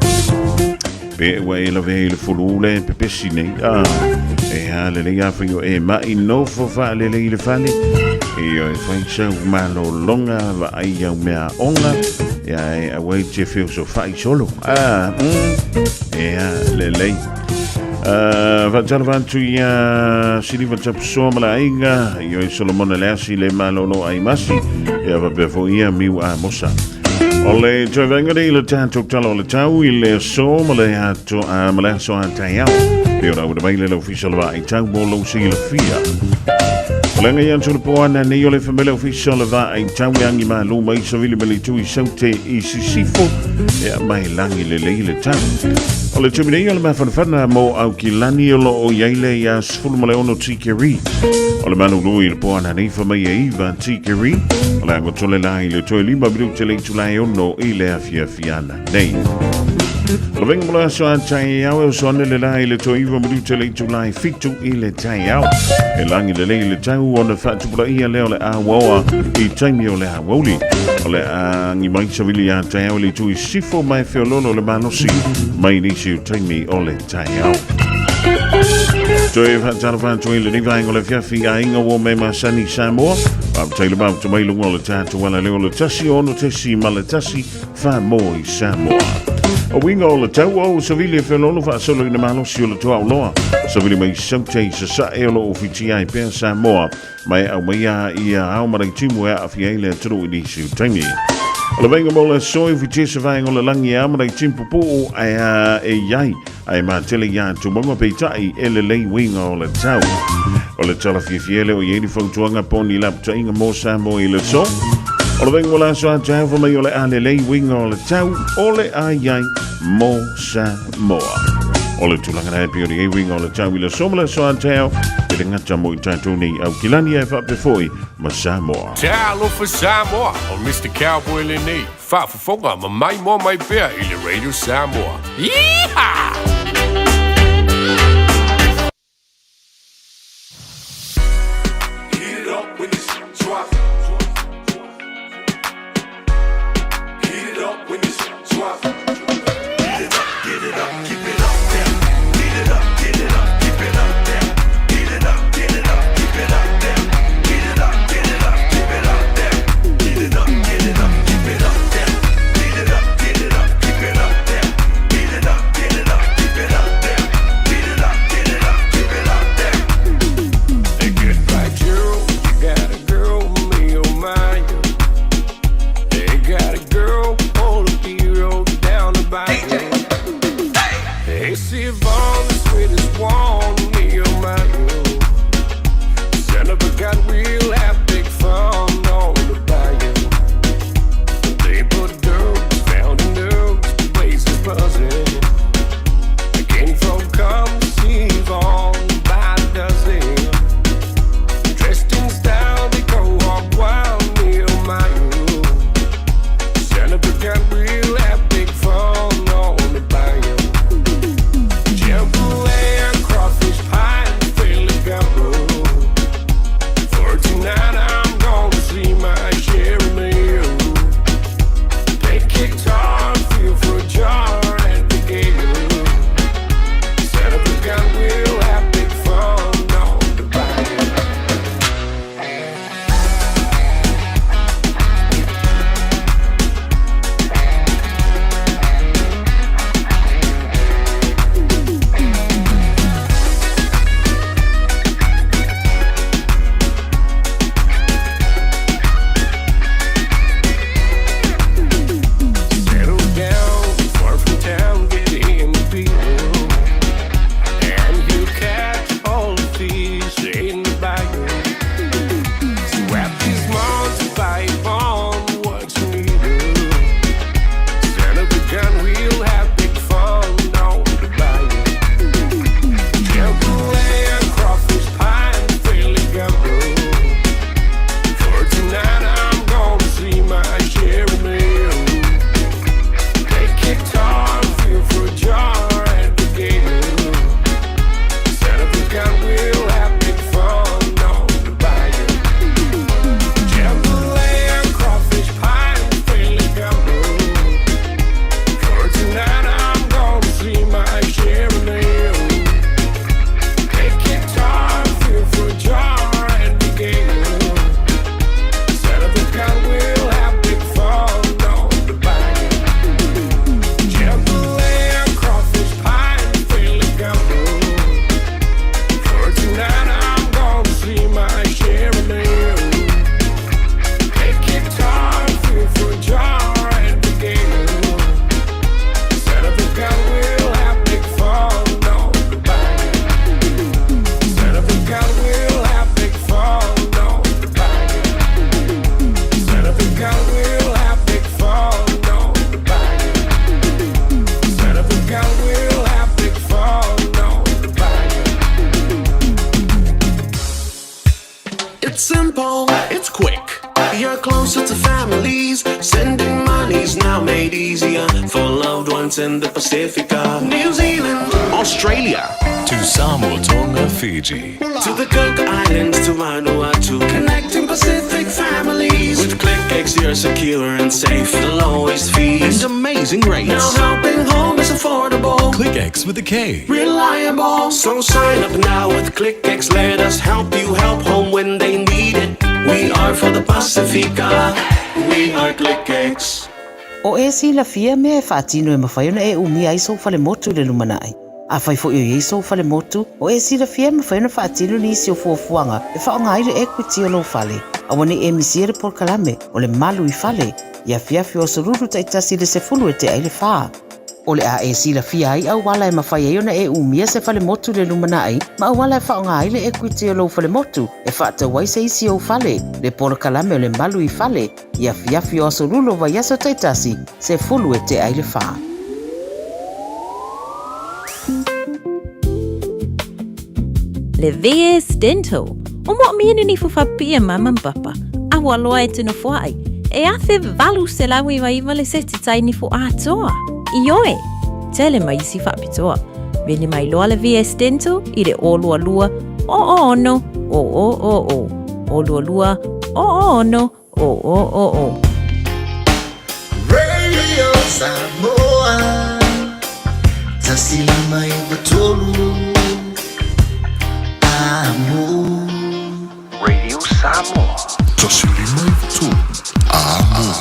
Pe ua e lave i le fulu le pepesi nei. A, e a le lei a whai o e mai nofo wha le lei le fale. E o e whai sau malo longa wa ai au mea onga. E a e awai te whio so whai solo. A, e a le lei. Faatalofa atu ia Siliva Tapusoa ma le aiga, i oe Solomona Leasi le malolo ai masi, ia faapea foi ia Miu Amosa. O le toe vaega nei le tatou tala o le tau i le aso ma le ato a ma le aso a taeao. Pe o la mai le le ofisa o le vaai tau mo lou silafia. O le agai atu le poana nei o le famele ofisa o le vaai tau e angi malu mai savili me le itu i saute i sisifo e a mai langi le lei le tau. O le taimi nei o le mafanafana mo Aukilani o lo o i ai le ia 16 tikeri. O le malulu i le poana nei fa mai e iva tikeri. O le angotole la i le toe lima minute le itula e ono i le afiafiana nei. O le venga mo le aso a taeao e oso ane le la i le toe iva minute le itula e fitu i le taeao. E langi le lei le tau ona whaatupula ia leo le awaoa i taimi o le awauli. O le angi mai savili a taeao le tui sifo mai feololo le malosi mai nisi o taimi o le taeao. Toe whaatalofa atu i lenei vaega o le afiafi a inga ua me masani Samoa. Faafetai le mafuta mai luga o le tatou ala leo o le tasi ono tesi ma le tasi wha mo i Samoa. O winga o le tau o savili e whelolo whaasolo i na malosi o le toa o loa. Savili mai saute i sasae o lo o whiti ai pea Samoa. Mai au mai a ia ao marai timu e aafia ai le atunuu i nisi o taimi. O le vainga mo le aso e whitia se vaenga o le langi a marai timu pupuu ai a e iai ai matele ia tumaunga peitai e lelei winga o le tau. O le tala fiafia le o iei ni fautuaga po ni laputainga mo Samoa i le aso. O le vainga mo le aso a Jehova mai o le a lelei winga o le tau o le a iai mo Samoa. O le tulaga na e pei o le uiga o le tau i le aso ma le aso a taeao, e le gata mo i tatou nei Aukilani ae faapea foi ma Samoa. Talofa Samoa, o Mister Cowboy lenei, faafofoga ma maimoa mai pea i le Radio Samoa. Yeehaw! O e silafia mea e faatino e mafai ona e umia ai sou falemotu i le lumanai. Afai foi o i ai sou falemotu, o e silafia e mafai ona faatino nisi o fuafuaga e faaaoga ai le equity o lou fale. Aua ne i e misia le polokalame o le Malu i Fale i afiafi o Aso Lulu taitasi i le 10 e tea ai le fa. O le a e silafia ai auala e mafai ai ona e umia se falemotu i le lumanai ma auala e faaaoga ai le equity o lou falemotu e faatau ai se isi ou fale, le polokalame o le Malu i Fale i afiafi o Aso Lulu o vaiaso taitasi, 10 e tea ai le fa. Le VS Dental, o moomia ni nifo faapipii a mama ma papa, a ua loa e te nofoaʻi, e 1899 le seti tai nifo atoa. Ioe, tele ma isi faapitoa. Vili mai loa le VS Dental i le 022 006 000 022 006 000. Radio Samoa 153 Amo. Radio Samoa. 153 Amo.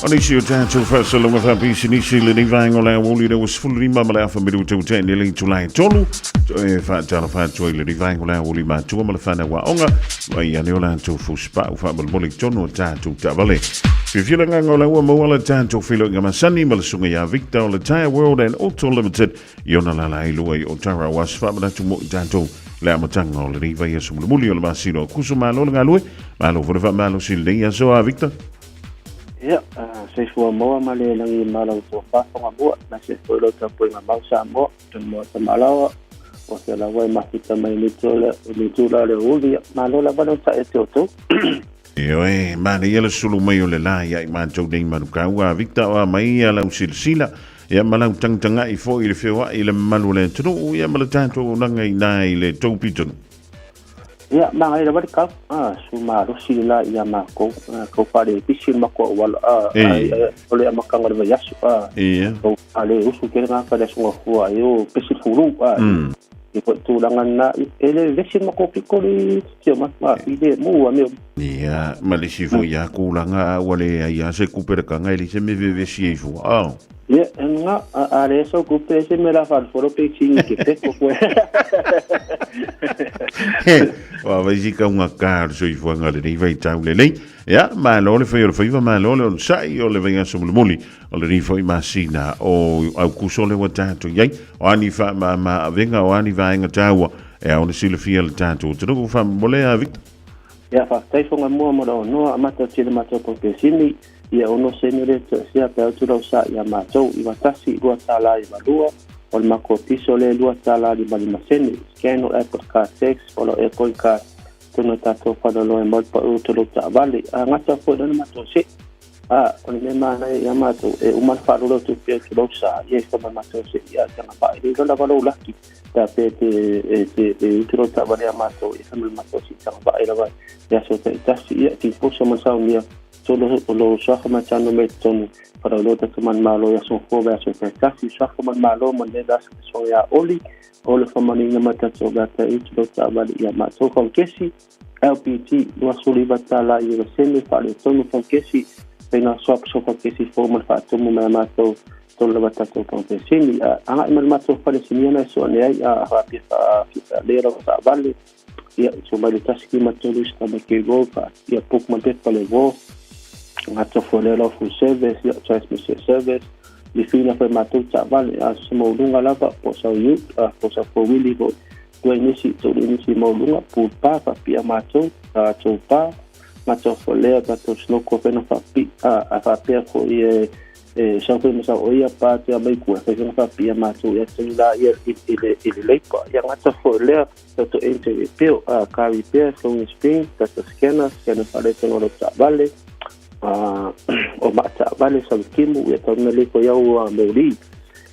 O nisi o tātou whaasaloga whaapisinisi lenei vaega o le aoauli le ua 15 ma le afa minute ua tea nei le itula e tolu. Toe faatalofa atu ai lenei vaega o le aoauli matua ma le whanau aoga mai ane o latou fusipau faamolemole i totonu o tātou taavale. Fiafia le agaga o la ua maua le tātou feiloaiga masani ma le susuga ia Victor o le Tyre World and Auto Limited i ona lala ai lua i Otara aua se faamanatu mo i tātou le amataga o lenei vaiaso mulimuli o le masina o Kuso. Malo le galue, malo foi le faamalosi i lenei aso a Victor. Ia, soifua maua ma le lagi ma lau tofa Fagamua, aemaise foi lau tapuaiga mau Samoa, Tumua Tamalaoa, o se laua e mafuta mai i le itula o le aoauli. Ia, malo lava le onosai ia te outou. Ioe, manaia le sulu mai o le la ia i matou nei manukau a Victor o a mai ia lau silasila ia ma lau tagatagai foi i le feoai i le mamalu o le atunuu ia ma le tatou auaunaga i ina i le tou pitonuu. Ia, manaia lava le kau, a, su malosi le la ia makou, a, kau faalepisi le matou auala, a, Ei. a, o le amataga o le vaiaso, a, Ia. kau faale usu tele gata le aso gafua ai o pesi le fulu, a, i foi tulaga lena, e le vevesi le matou pito le titio mai, a, i le mu a mea uma. Ia, ma le isi foi a tulaga a ua leai a se tupe lakaga e leai se mea e vevesi ai fua, a. Ia, lena, a leai sau tupe, e se mea o le a faalofolo pe sigi ke peto koe. Ua fai si taugata o le soifuaga o lenei vaitau lelei. Ia, malo le fai o le faiva, malo le onosai o le vaiaso mulimuli o lenei foi masina o Aukuso lea ua tatou i ai. O a ni faamama-avega, o a ni vaega taua e ao ona silafia e le tatou atunuu. Faamolemole a Victor. Ia, faafetai Fagamua mo le avanoa, amata atu i le matou paupesini. Ia ono sene le toesea pe atu lau sa ia matou, 91 $2 92, o le makou piso le $2 55 sene. Scan o Apple Car Tax o lau Apple Car tonu e tatou faaloloa e mau le pau o lau taavale. A gata foi lea na matou see. A o le mea manaia ia matou e uma le faalolo atu pea atu lau sa ia i fama matou see ia te agavaa e le iloa lava lou laki pe a pe te e te e utu lau taavale ia matou ia fama matou see te agavaa lava i aso taitasi ia tiposa ma saunia Tolo o lo suafa ma tano me tonu para lo ta man malo ya son fo verso ta tasi suafa man malo man le das so ya oli o le famanina ma ta to ga ta it lo ta vali ya ma to fa kesi LPT lua soli va tala i le sene fa le tonu fa kesi pe na swap so fa kesi fo man fa tomu ma ma to tonu lava tatou paupesini a agai ma le matou falesinia na e soa nei ai a faapea fa le lava taavale Ia, so mai le 153 i Stamake Road, fa, ia book ma pepa le vo, ngata fo le lau full service, ia transmission service, le fina foi matou taavale, a se mauluga lava, po sau ute, a po sau four wheelie foi, tuai nisi, tolu nisi mauluga, pool pa, faapipii a matou, a tou pa, ngata fo lea, tatou snoko fena faapipii, a faapea foi e, E sau foi ma sau o ia pa te amai kua fai fanga fa pia matou ia tonu la ia i le i le leipa ia ngata foi lea tato ente e peo a ka repair phone screen tato scanner scanner fa le tonu lo taavale a o ma taavale sau kimu ia tonu na le ko iau a moli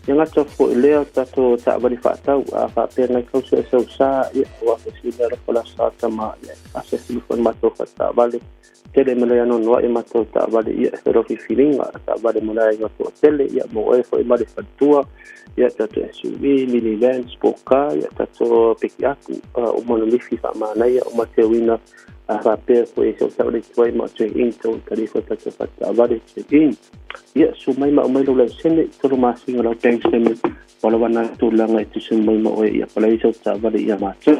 ia ngata foi lea tato taavale faatau a faapea ngai kau se sau sa ia ua fa sina la la sa tama ia asa silifon matou fa taavale Tele ma le anoanoai matou taavale ia e felo filifiliga taavale mo le aiga toatele ia mo oe foi ma le faletua ia tatou SUV, minivan, sport car ia tatou pikiapu uma ona lifi faamanaia uma teuina faapea foi se o taavale tuai ma trade in tou tali foi tatou taavale trade in ia su mai ma aumai lou laisene tolu masina lau bank statement ua lava na tulaga e tusi mai ma oe ia palai sau taavale ia matou.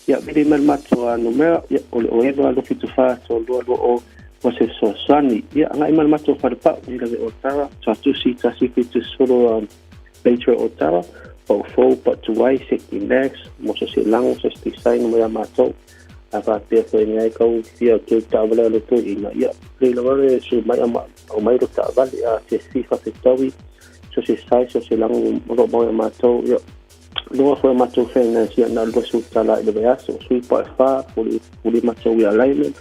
Ia vili mai le matou numera, ia, o le 09 274 3220 mo se fesoasoani. Ia, agai mai le matou falepau i Lave Otara, Tuatusi, 170 Bay Trail Otara, Pau Fou, Pau Tuai, Safety Max, mo se se lago, se se design mo ia matou. A faapea foi ngai kau fia o teu taavale a le toeaina, ia, lei lava le sui mai a aumai lo taavale, a se fi faafetaui, so se size, so se lago o lo o mau ia matou, ia, Luga foi o matou finance, ia, na o le $20 i le vaiaso, sui po e fa, fuli, fuli matou realignment,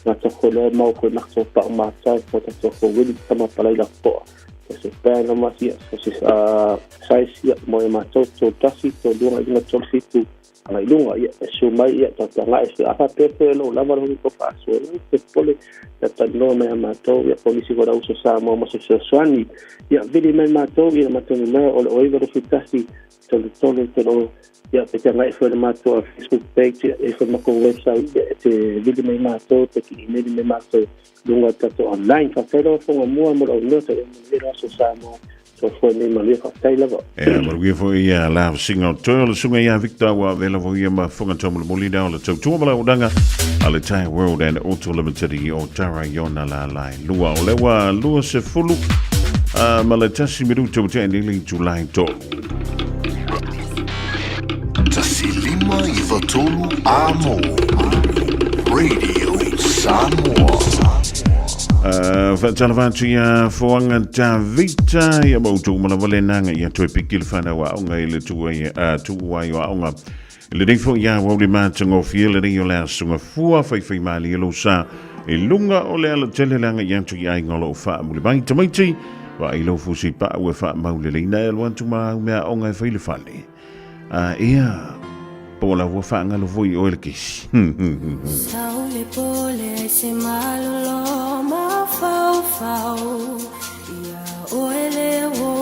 matou foi lea mau foi matou pa'u matai, po tatou foi wili, tama palai la po'a. So se plan o mas, ia, so se size, ia, mo e matou, 31, 32, 5, 3, 7, agai i luga, ia, e susu mai, ia, tatou te agai e a faapea foi o lou lava le tou faasoa, ia, se popole, ia talanoa mai ia matou, ia, po o nisi foi o le auso Samoa mo se fesoasoani, ia, vili mai matou, ia, matou numera o le 09 21 33 3, ia, pe te agai foi i le matou Facebook page, ia, e i foi le matou website, ia, e te vili mai matou, pe te email mai matou i luga o le tatou online. Faafetai lava Fofoga Mua mo le aunoa, tau manuia le aso Samoa. Soifua nei manuia, faafetai lava. Ea, manuia foi ia la singa o toe o le sunga ia Victor ua vela foi ia ma funga taumolimoli na o le tautua ma la unaga a le Thai World and Auto Limited i o Tara Iona la lai lua o le ua 20 ma le 1 minuta ua tea nei le itulai 3. 1 5 9 3 Amo Radio Samoa. Faatalofa atu ia Foaga Tavita ia ma outou uma lava le naga ia toe piki le fanau aoga i le tuua ai o aoga. I lenei foi ia aoauli matagofie lenei o le aso gafua faifai malie lou sa i luga o le alatele le agai atu i aiga o lo o faamuli mai tamaiti vaai lou fusi pau e faamauleleina e alu atu ma au mea aoga e fai le fale. A ia, po o la ua faagalo foi i oe le kesi. Saule pole ai se malolo mafaufau ia oe le uō.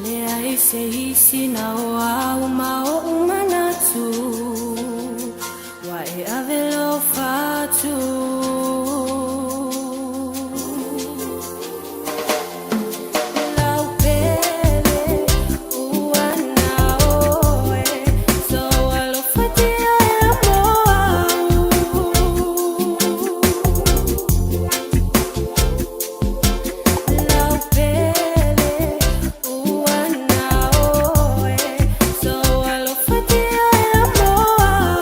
Leai se isi na o au ma oʻu manatu ua e ave lou fatu. Lau pele ua na oe so alofatia e mo au. Lau pele ua na oe so alofatia e mo au.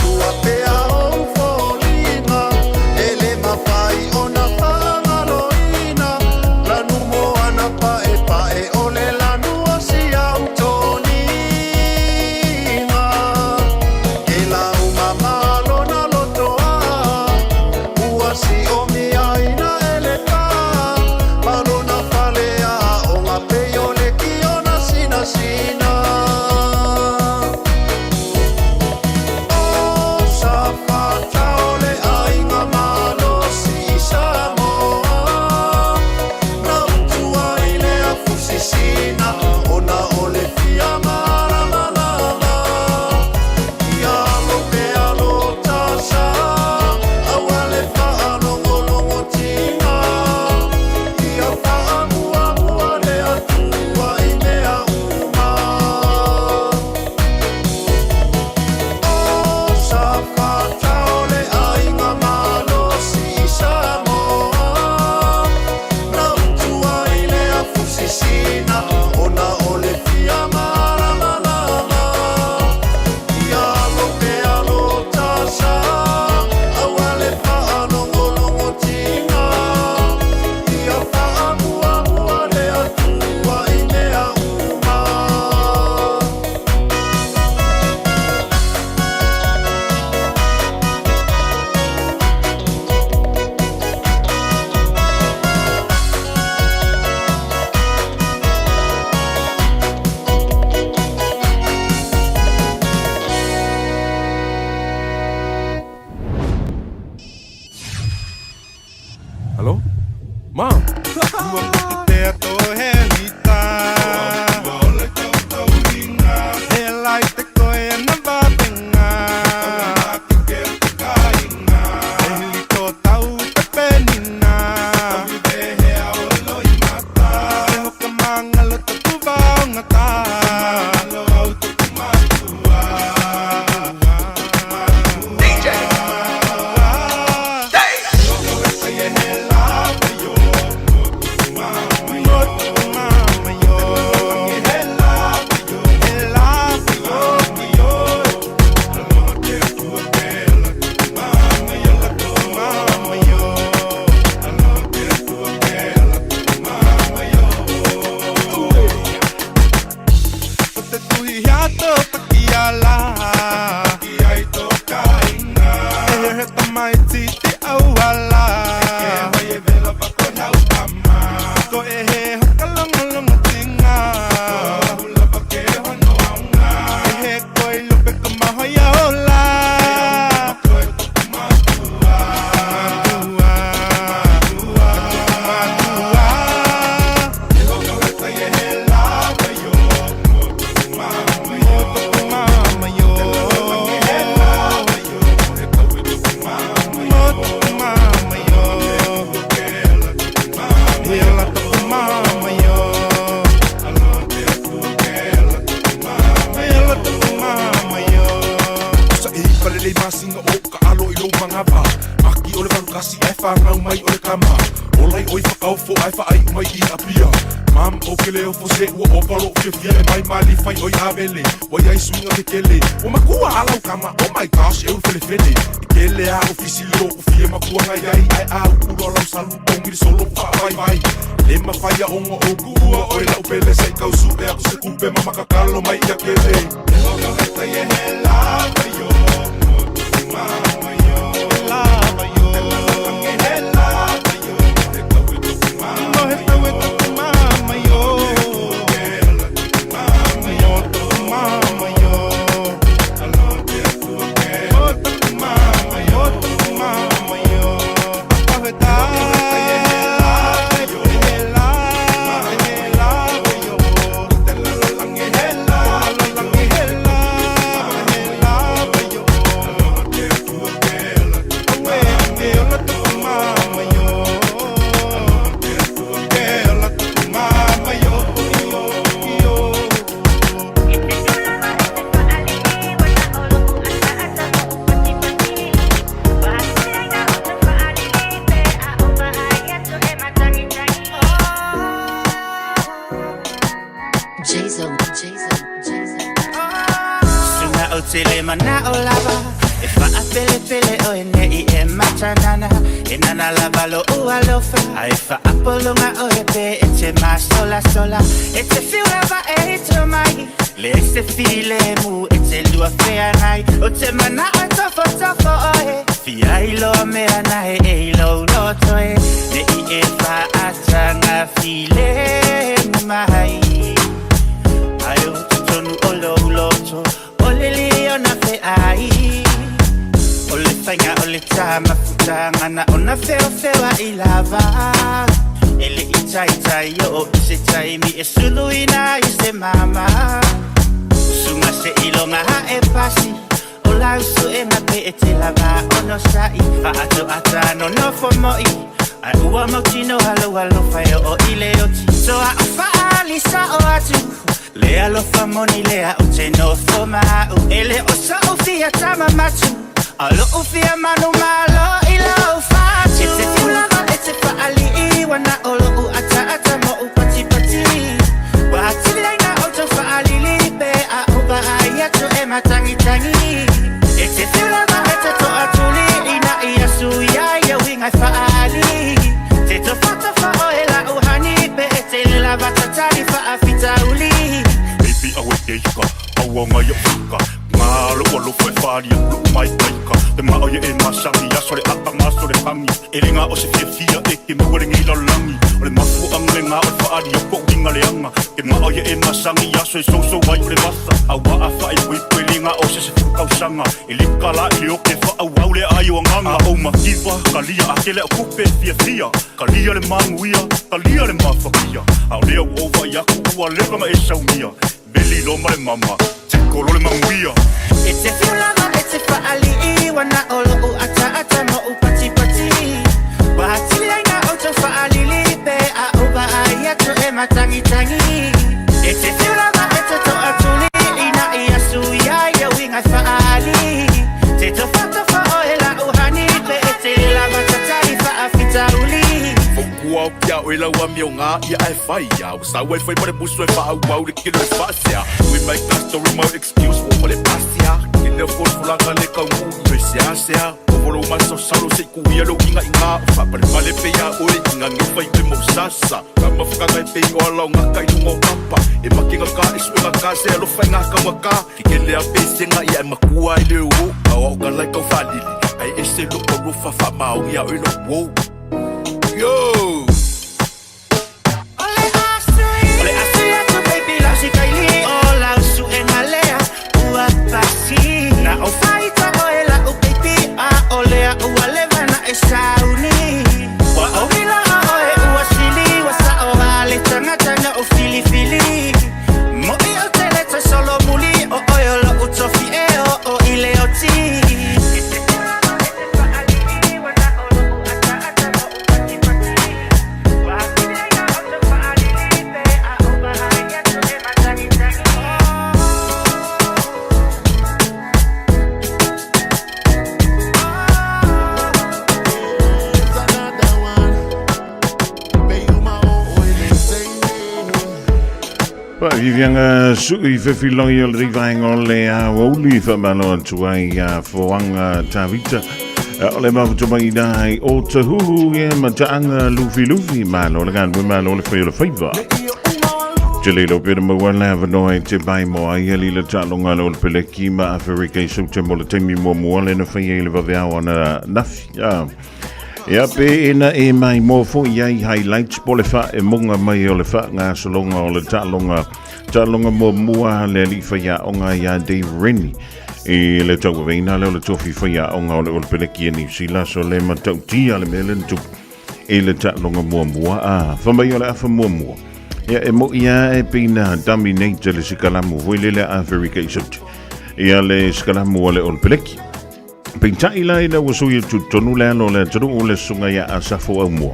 Tua pea ou foliga E le mafai ona faagaloina Lanu moana paepae o le lanu o siau toniga Ke lau mamalo na lotoa Ua si'omiaina e le tā Ma lona fale a'oga pei o le kiona sinasina O Safata o le aiga malosi i Samoa Na utu ai le afu sisina Ona o le fia malamalama Ia alo pea lo ta sa Aua le faalogologotiga Ia faamuamua le Atua i mea uma O Safata o le aiga malosi i Samoa Na utu ai le afu sisina Ona o le fia malamalama Ia alo pea lo ta sa Aua le faalogologotiga Ia faamuamua le Atua i mea uma. Hello? Mom? He Pelepele oe ne'i e matanana E nana lava lo'u alofa Ae fa'apologa oe pe e te masolasola E te fiu lava e ito mai Leai se filemu e te lua feagai O te mana'o e tofotofo oe Fia iloa mea nae e i lou loto e Ne'i e fa'ataga filemu mai Ae o totonu o lou loto O le liona fe'ai O le faiga o le tā mafutaga na ona feofeoa'i lava E le'i taitai o'o i se taimi e suluina ai se mama Suga se'iloga a'e pasi O lau su'ega pe e te lava onosa'i Fa'ato'ata nonofo mo'i Ae ua mautinoa lou alofa e o'o i le oti Toa o fa'aali sa'o atu Le alofa moni lea ou te nofo ma a'u E le o so'u fia tama matu A o lo'u fia manumalo i lou fatu E te fiu lava e te fa'ali'i Ua na o lo'u ataata mo'u patipati Ua atili ai na outou fa'alili Pe a ou vaai atu e matagitagi E te fiu lava e te to'atuli Ina ia suia ia uiga e fa'aali Te tofatofa oe la'u hani Pe e te lava tatali fa'afitauli Baby awe keika, aua ngai o fika Ngā lo'u alofa e whaalia, lo'u maikaika Te mao ia e masangi, aso le aka maso le hangi E le ngā o se fiafia e ke maua lenei lalolagi O le mafuaʻaga lenā o le faaalia poʻu iga leaga Ke mao ia e masangi, aso e sousou ai o le vasa Auā a faaipoipo e le ngā o se sefulu tausaga E le kala i le oke faaauau le aai o agaga A ou mativa, kalia a kele au kupe fiafia Kalia le manuia, kalia le mafakia A o lea ua ou vaai aku ua leva ona e saumia Veli loa ma le mama, tiko loa le manuia. E te whiu lava e te fa'ali'i Ua na o lo'u ataata mo'u patipati Ua atili ai na outou fa'alili Pe a ou vaai atu e matagitagi E te whiu lava e te to'atuli Ina ia suia ia uiga e fa'aali Te tofatofa oe la'u hani Pe e te lava tatali fa'afitauli Fautua o kia oe lau amioga ia ae fai ia Ua sau ai fai ma le musu e faaauau le kilo e faasea Ui mai ka story mau excuse ua uma le pasia Ke leo folafolaga le kaunuu i oe seasea Ovo lou masaosalo se i kuia lou igaiga O faapalepale pe ia oe i gage fai oe mau sasa Ka mafakaga e pei o ala o gaka i luga o papa E makega ka e suega ka se alofa i gaka ka Ke kele a pesega ia e makua ai le o Ao ao ka lai kau faalili Ae ese lou alofa faamaoni ia oe lou uo Yo! O le asu atu baby lau sikaili O lau su'ega lea ua pasi Na ou faita oe la'u baby A o lea ua leva na e sauni Ua ou iloa oe ua sili Ua sa'o a le tagata na ou filifili Mo'i ou te le toe solomuli O oe o lo'u tofi e o'o i le oti Faaviaviaga sui fefiloi o le vaega o le aoauli faamalo atu ai ia Foaga Tavita o le mafuta mai ina i Otahuhu ia ma taaga lufilufi malo le galue malo le fai o le faiva. Te le lo pena maua le avanoa e te mai mo ai ali le taaloga le ole peleki ma Aferika i saute mo le taimi muamua le na fai ai le vaveao ana nafi. Ah. Ia pe ina e mai mo foi ai highlights po le fa e monga mai o le fa ngasologa o le taaloga taaloga muamua le alii faiaoga ia Dave Rennie i le tauaveina lea o le tofi faiaoga o le Ole Peleki e Niu Sila so le matautia le mea lea na tupu i le taaloga muamua a fa mai o le afa muamua ia e mo'i a e pei na dominate le sikalamu foi lele a Aferika i Saute ia le sikalamu a le Ole Peleki. Peitai la ina ua sui atu tonu le alo o le atunuu le susuga ia Asafo Aumua.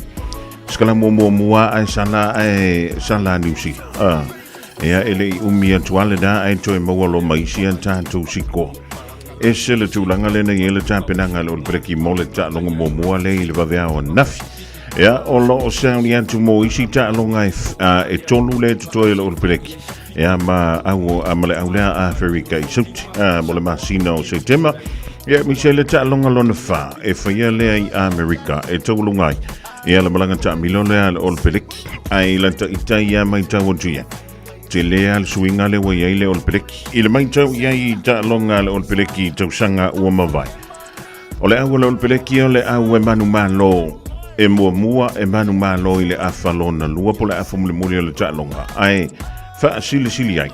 Sikalamu muamua ae sala ae sala Niu Sila. Ah, ia e le i umi atu ale na ae toe maua lo mai isi a tātou sikoa. Ese le tulaga lena i ai le tapenaga a le Ole Peleki mo le taaloga muamua lea i le vaveao ananafi. Ia, o lo o sauni atu mo isi taaloga e, a, e tolu le totoe o le Ole Peleki. Ia, ma, au, a, ma le au lea Aferika i Saute, a, mo le masina o Setema. Ia, aemaise ai le taaloga lona whā, e whaia lea i Amerika, e taualunga ai. Ia, le malaga taamilo lea a le Olopeleki, ae i la taitai ia maitau atu ia. Tele a le suiga lea ua i ai le Olopeleki. I le maitau i ai i taaloga a le Olopeleki i tausaga ua mavae. O le au a le Olopeleki o le au e manumalo e muamua e manumalo i le afa lona lua po le afa mulimuli o le taaloga, ae faasilisili ai.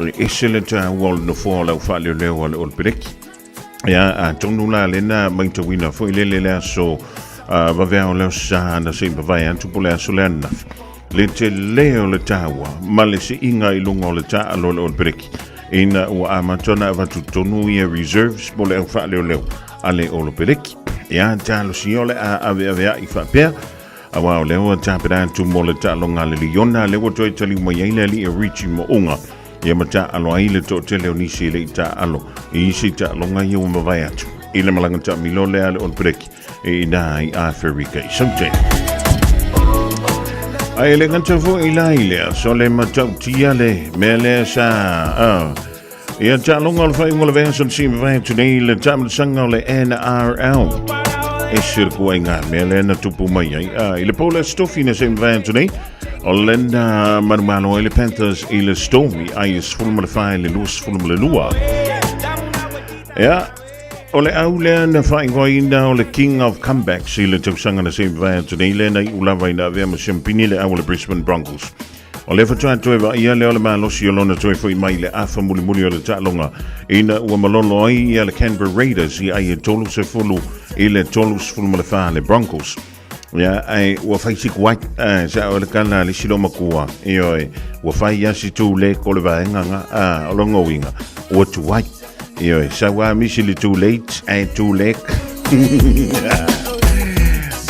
E ese le tāua o le nofoa o le au faaleoleo a le Olopeleki. Ia, atonu la lena maitauina foi lele le aso uh, vaveao le aso sa na se i mavae atu po le aso le ananafi. Le tele o le tāua ma le siiga i luga o le taalo o le Olopeleki ina ua amata ona avatu tonu ia reserves po le au faaleoleo a le Olopeleki. Ia, talosia o le a aveavea'i faapea Auā o lea ua tapena atu mo le taaloga a le Liona, lea ua toe taliu mai ai le alii o Richie Mo'unga, ia ma taaalo ai le toatele o nisi e le i taaalo i isi taaloga ia ua mavae atu i le malaga taamilo lea a le All Black e inā i Aferika i Saute. Ae le gata foi la i lea, so le matautia le mea lea sa Ia taaloga o le faaiuga o le vaiaso na mavae atu nei le taamilosaga o le NRL. Ese le kuaiga mea lea na tupu mai ai. Ah, I le po le Aso Tofi na se i mavae atu nei, o lena manumalo ai le Panthers i le Storm i ai e 14 i le 22. Ia, o le au lea na faaigoaina o le King of Comebacks i le tausaga na se i mavae atu nei lea na iu lava ina avea ma siampini le au o le Brisbane Broncos. O lea faatoa toe vaaia lea o le malosi o lona toe foi mai i le afa mulimuli o le taaloga ina ua malolo ai ia le Canberra Raiders i ai e 30 i le 34 le Broncos. Ia, ai ua fai siku ai, eh, sa o le kana le silo makua, ioe, ua fai ia si tū le ko le vaenga nga, ah, o longa uinga, ua tuai. Ioe, sa ua misi le too late, ai too late.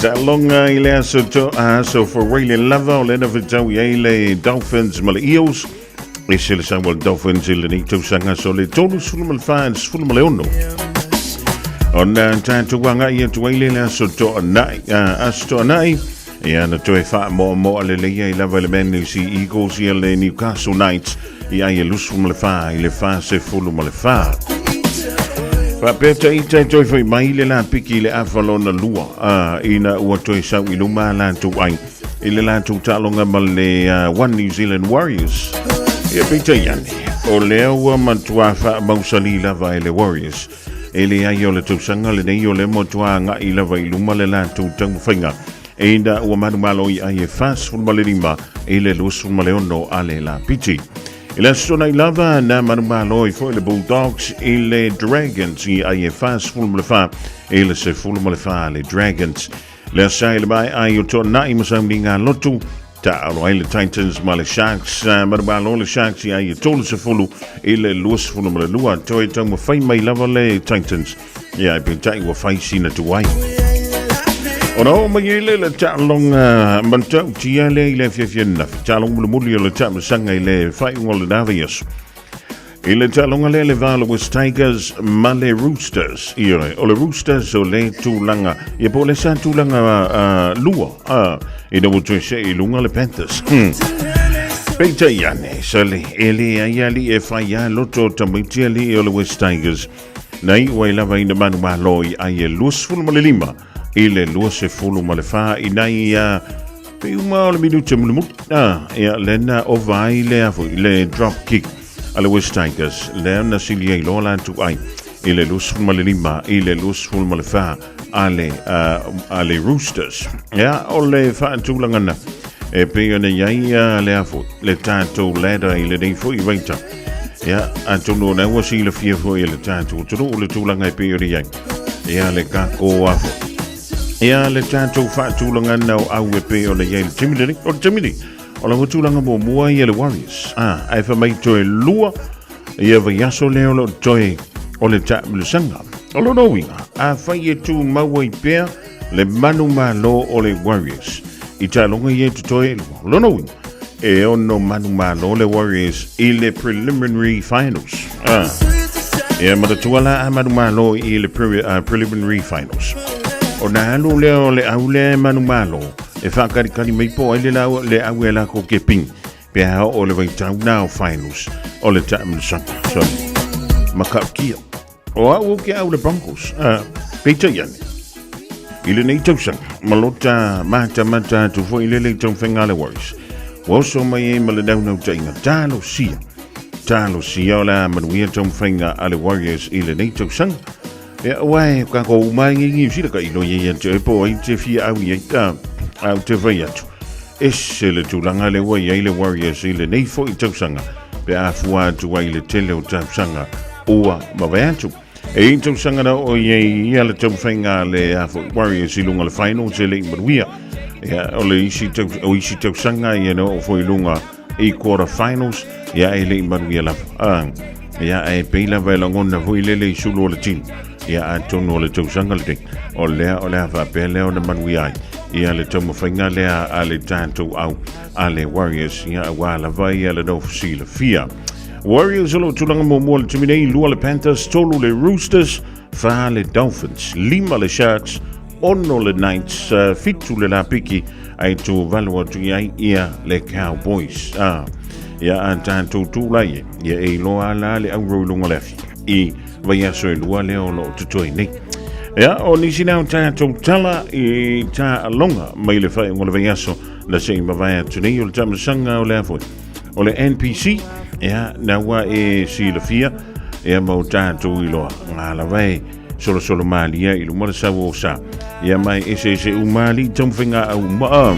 Taaloga i le aso to aso for Wayne lava o lena fetau i ai le Dolphins ma le Eels. E se le sau o le Dolphins i lenei tausaga so le 34 16. Ona tātou agai atu ai le le aso toanai, aso toanai, Ia na toe faamoamoa lelei ai lava i le Manly Sea Eagles ia le Newcastle Knights i ai e 24 i le 44. Faapea taita e toe foi mai le lapiki i le afa lona lua ina ua toe sau i luma latou ai i le latou taaloga ma le One New Zealand Warriors. Ia peitai ane, o lea ua matua faamausali lava e le Warriors E leai o le tausaga lenei o lea matua agai lava i luma le latou taumafaiga ina ua manumalo i ai e 45 i le 26 a le lapiti. I le aso nei lava na manumalo ai foi le Bulldogs i le Dragons i ai e 44 i le 14 le Dragons. Le asa i le mae ai o Toanai ma sauniga lotu, taalo ai le Titans ma le Sharks, manumalo le Sharks i ai e 30 i le 22, toe taumafai mai lava le Titans. Ia, e peitai ua fai sina tuai. Ona oo mai ai le le taaloga matautia lea i le afiafi ananafi, taaloga mulimuli o le taamilosaga i le faaiuga o lena vaiaso. I le taaloga lea le va o le West Tigers ma le Roosters. Ioe, o le Roosters o le tulaga, ia po o le sa tulaga lua, ina ua toe see i luga le Panthers. Peitai ane, sale, e leai alii e fai a loto o tamaiti alii o le West Tigers. Na iu ai lava ina manumalo i ai e 25 i le 24 i nai pei uma o le minute mulimuli. Ah, ia, lena ova ai le afu, le drop kick a le West Tigers. Lea na sili ai loa latou ai i le 25 i le 24 a le Roosters. Ia, o le faatulaga na e pei ona i ai le afu, le tatou ladder i lenei foi vaitau. Ia, atonu o lea ua silafia foi e le tatou atunuu le tulaga e pei ona i ai. Ia, le tatou afu. Ia, le tatou faatulaga na o au e pei ona i ai le taimi lenei. O le taimi lenei, o la ua tulaga muamua ia le Warriors. Ah, ae fai mai toe lua ia vaiaso lea o lo o toe o le taamilosaga. O lona uiga, afai e tumau ai pea le manumalo o le Warriors i taaloga ia e totoe e lua. O lona uiga, e ono manumalo le Warriors i le preliminary finals. Ah. Ia manatua la a manumalo i le preliminary finals. Ona alu lea o le au lea e manumalo e whakalikali mai po ai le lau le au e lako ke ping. Pe a o le vaitau na o finals o le taamilosaga. So, makautia. O au ou te au le Broncos. Peitai ane, i lenei tausaga, ma lota matamata atu foi i lele i taumafaiga a le Warriors. Ua oso mai ai ma le naunautaiga, talosia, talosia o le a manuia taumafaiga a le Warriors i lenei tausaga. Ia, aua e kako uma ai ngi Niu Sila ka ilo ia ia te po ai te fia au i ai ta, au te vai atu. Ese le tulaga le ua i ai le Warriors i lenei foi tausaga, pe a fua atu ai le tele o tausaga ua mavae atu. E i tausaga na o i ai ia le taumafaiga a le a foi Warriors i luga o le finals e le i manuia. Ia, o le isi tau, o isi tausaga ia na oo foi i luga i quarter finals, ia e le i manuia lava. Ah, ia e pei lava e lagona foi lele i sulu o le tino. Ia atonu o le tausaga lenei, o lea o le a faapea lea ona manuia ai. Ia le taumafaiga lea a le tatou au a le Warriors, ia aua lava ia le nofo silafia. Warriors o lo o tulaga muamua le timi nei, 2 le Panthers, 3 le Roosters, 4 le Dolphins, 5 le Sharks, 6 le Knights, 7 le Lapiki, ae tuvalu atu i ai ia le Cowboys. Ah, ia a tatou tūlai e, ia e iloa la le auro i luga o le afi i vaiaso e lua lea o lo o totoe nei. Ia, o nisi nao tatou tala i taaloga mai le faaiuga o le vaiaso na se i mavae atu nei o le tamasaga o le a foi. O le NPC, ia, na ua e silafia, ia ma o tatou iloa, ngā lava e solosolo malia i luma le sau o sa. Ia mai ese ese umali taumafaiga au maa.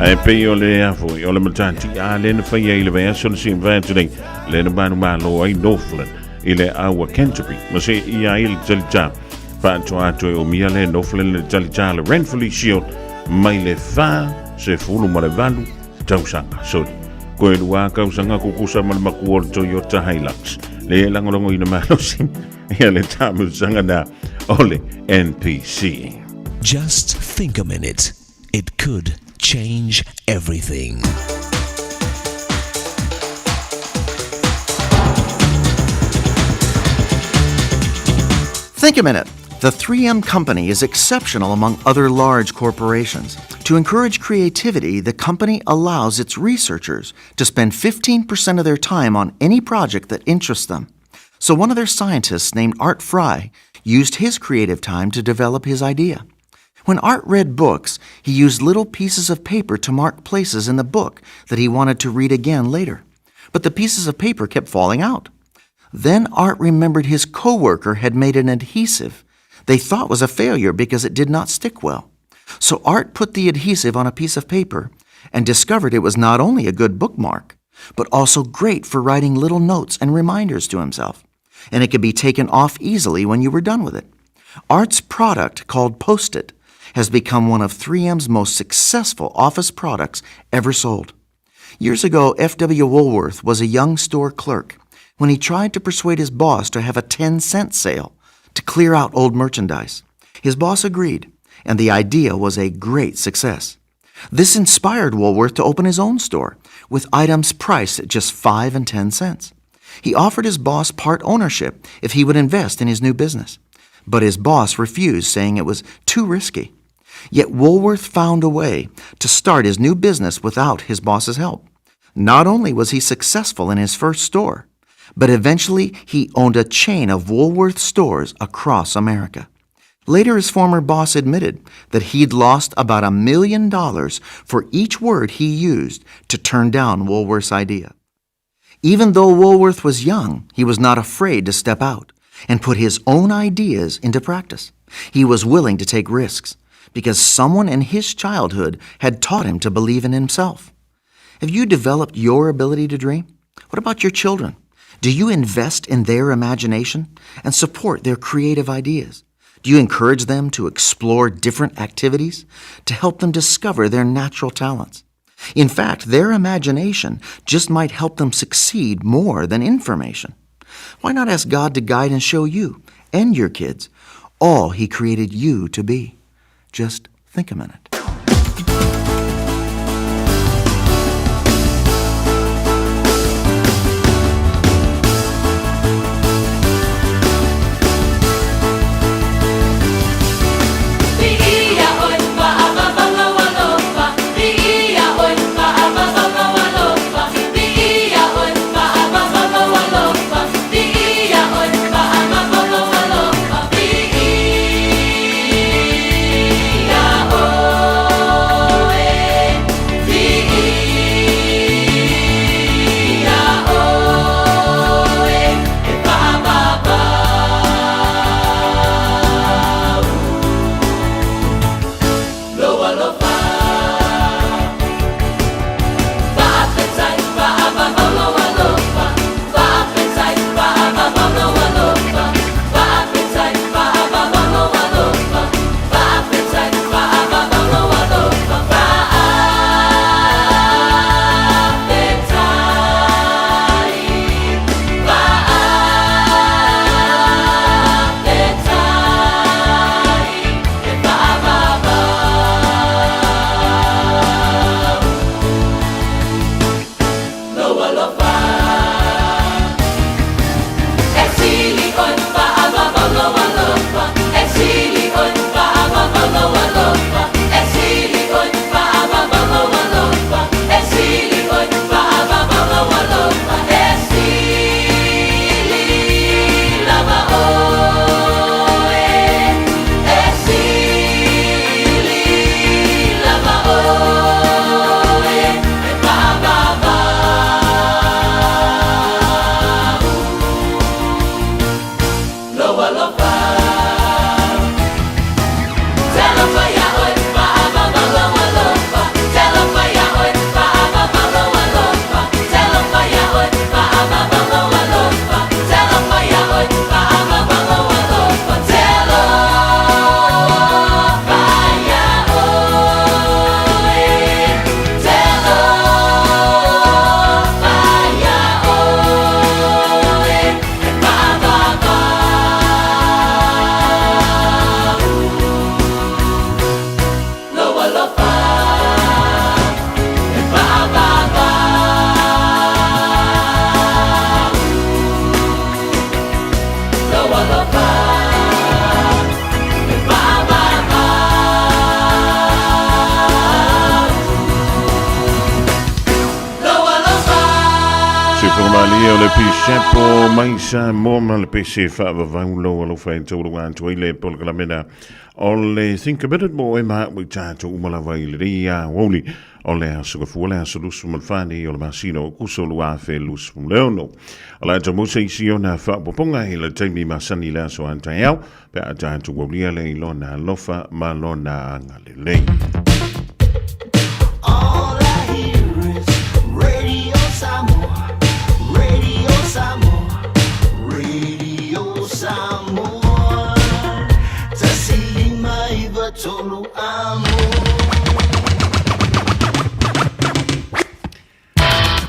Ae pei o le a foi, o le matati a le na whai ai le vaiaso na se i mavae atu nei, le na manu malo ai Northland i le aua Canterbury, ma se i ai le talita. Whaatoa atu e o mia le Northland le talita le Ranfurly Shield mai le 48 tausaga. Sorry. Koe lua kausaga kukusa ma le makua o le Toyota Hilux. Le lagolagoina malosi ia le taamilosaga na o le NPC. Just think a minute. It could change everything. Think a minute. The 3M company is exceptional among other large corporations. To encourage creativity, the company allows its researchers to spend 15% of their time on any project that interests them. So one of their scientists named Art Fry used his creative time to develop his idea. When Art read books, he used little pieces of paper to mark places in the book that he wanted to read again later. But the pieces of paper kept falling out. Then Art remembered his coworker had made an adhesive they thought was a failure because it did not stick well. So Art put the adhesive on a piece of paper and discovered it was not only a good bookmark, but also great for writing little notes and reminders to himself. And it could be taken off easily when you were done with it. Art's product, called Post It, has become one of 3M's most successful office products ever sold. Years ago, F.W. Woolworth was a young store clerk when he tried to persuade his boss to have a 10 cent sale to clear out old merchandise. His boss agreed, and the idea was a great success. This inspired Woolworth to open his own store with items priced at just 5 and 10 cents. He offered his boss part ownership if he would invest in his new business. But his boss refused, saying it was too risky. Yet Woolworth found a way to start his new business without his boss's help. Not only was he successful in his first store, but eventually he owned a chain of Woolworth stores across America. Later, his former boss admitted that he'd lost about a million dollars for each word he used to turn down Woolworth's idea. Even though Woolworth was young, he was not afraid to step out and put his own ideas into practice. He was willing to take risks because someone in his childhood had taught him to believe in himself. Have you developed your ability to dream? What about your children? Do you invest in their imagination and support their creative ideas? Do you encourage them to explore different activities to help them discover their natural talents? In fact, their imagination just might help them succeed more than information. Why not ask God to guide and show you and your kids all He created you to be? Just think a minute. o le Pisepo mai Samoa ma le pese faavavau lou alofa e tauluga atu ai le polokalame o le Think About It mo e ma ui tātou uma lava i le ria aoauli o le aso gafua le aso 24 nei o le masina o Kuso 2026. O le a taumau se isi ona faaopoopoga i le taimi masani i le aso a taeao pe a tatou aulia le i lona alofa ma lona agalelei. All I hear is Radio Samoa, Radio Samoa, Radio Samoa. 105 3 amo.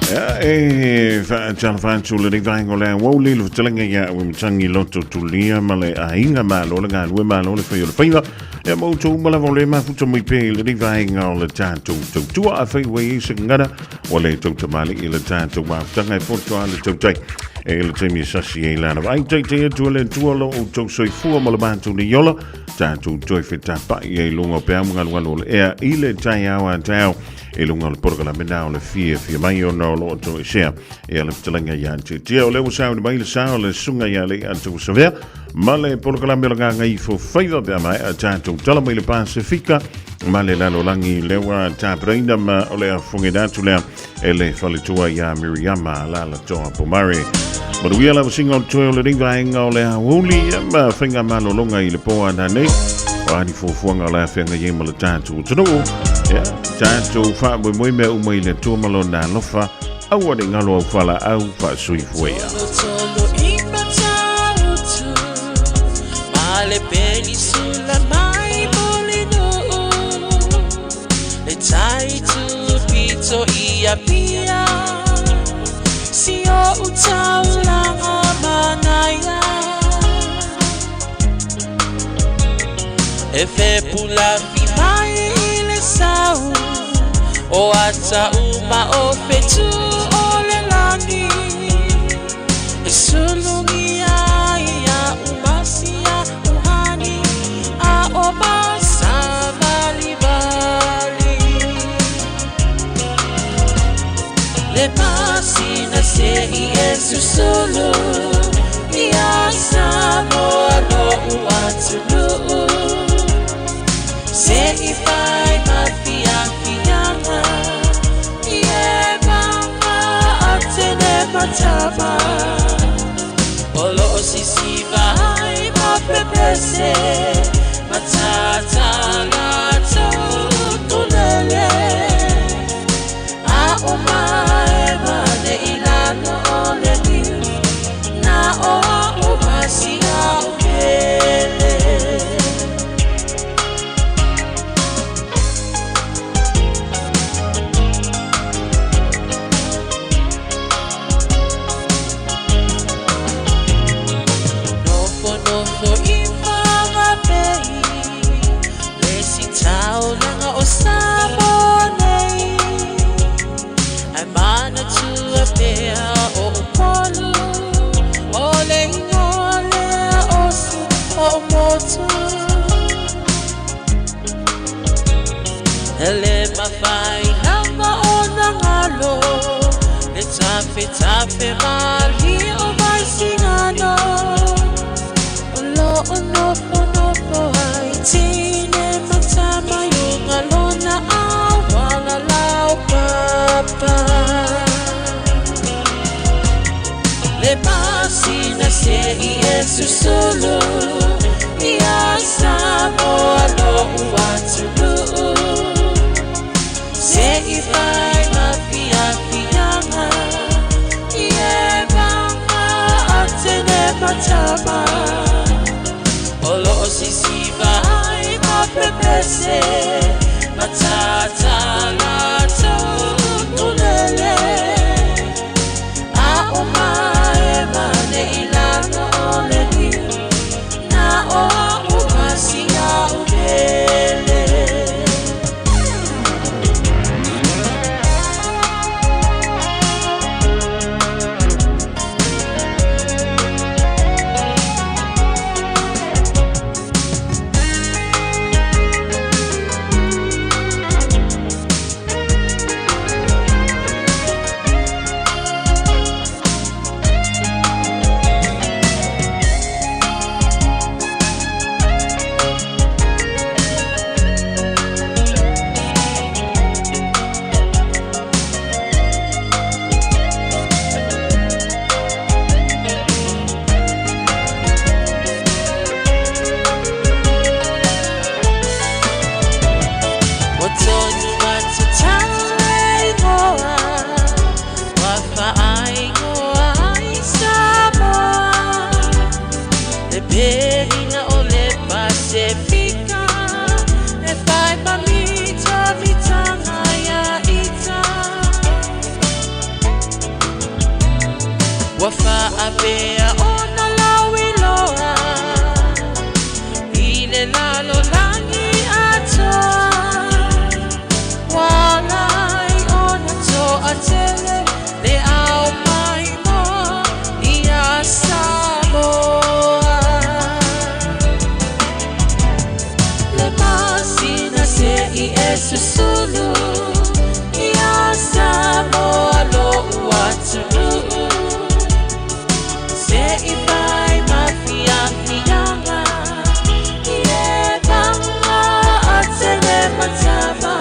Ia, e faatalofa atu lenei vaega o le aoauli le fetalaiga ia au e matangi loto tulia ma le aiga malo le galue malo le fai o le faiva. Ia ma outou uma lava o le mafuta mai pea i lenei vaega o le tatou tautua. Afai ua i ai se gagana ua le tautamalii i le tatou mafutaga e poto a le tautai e le taimi e sasi ai lana vaai taitai atu e le Atua lo outou soifua ma le matou nei ola tatou toe fetapa'i ai luga o peau ma galugalu o le ea i le taeao a taeao i luga o le polokalame na o le fiafia mai ona o loo toesea ia le fetalaiga ia Tietia. O lea ua sauni mai le sa o le susuga ia Leiatauasavea ma le polokalame o le Gagaifo Faiva pe a maea tatou tala mai le Pasefika ma le lalolagi lea ua tapenaina ma o le afofogaina atu lea e le faletua ia Miriama Lalatoa Pomare. Manuia la vasinga o le toe o lenei vaega o le aoauli ma faiga malologa i le po ana nei. O a ni fuafuaga o le a feagai ai ma le tatou atunuu. Ia, tatou faamoemoe mea uma i le Atua ma lona alofa, aua ne i galo au fualaau faasoifua ia. Tolotolo i Matautu, ma le penisula mai Mulinuu, le tai tupito i Apia, si o'u taulaga manaia. E fepulafi mai i le sau, o ata uma o fetu o le lagi, e sulugia ai a'u masia uhani, a o masavalivali. Le masina se'i e susulu ia Samoa lo'u atunuu, se'i fai ma fiafiaga i e maga atene matama o lo'o sisiva ai ma pepese matata latou tulele a o mae mane i lalo o le niu na o a'u masia o pele. Nofonofo i Whanganui, le sitaulaga o Samoa nei, Ae manatua pea o Upolu, o le ingoa lea o si o'u motu. E le mafai lava ona galo le tafetafe malie o Vaisigano, o lo'o nofonofo ai teine ma tama i luga lona auala laupapa. Le masina se'i e susulu ia Samoa lo'u atunuu, se'i fai ma fiafiaga i e E fai ma mita mitanga ia ita. Ua faapea ona lauiloa i le lalolagi atoa. Ua ala ai ona toatele le au maimoa ia Samoa. Le masina se'i e susulu ia Samoa lo'u atunuu. Se'i fai ma fiafiaga i e paga atele ma tama.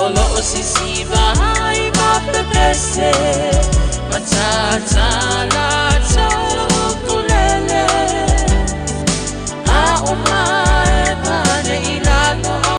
O lo'o sisiva ai ma pepese.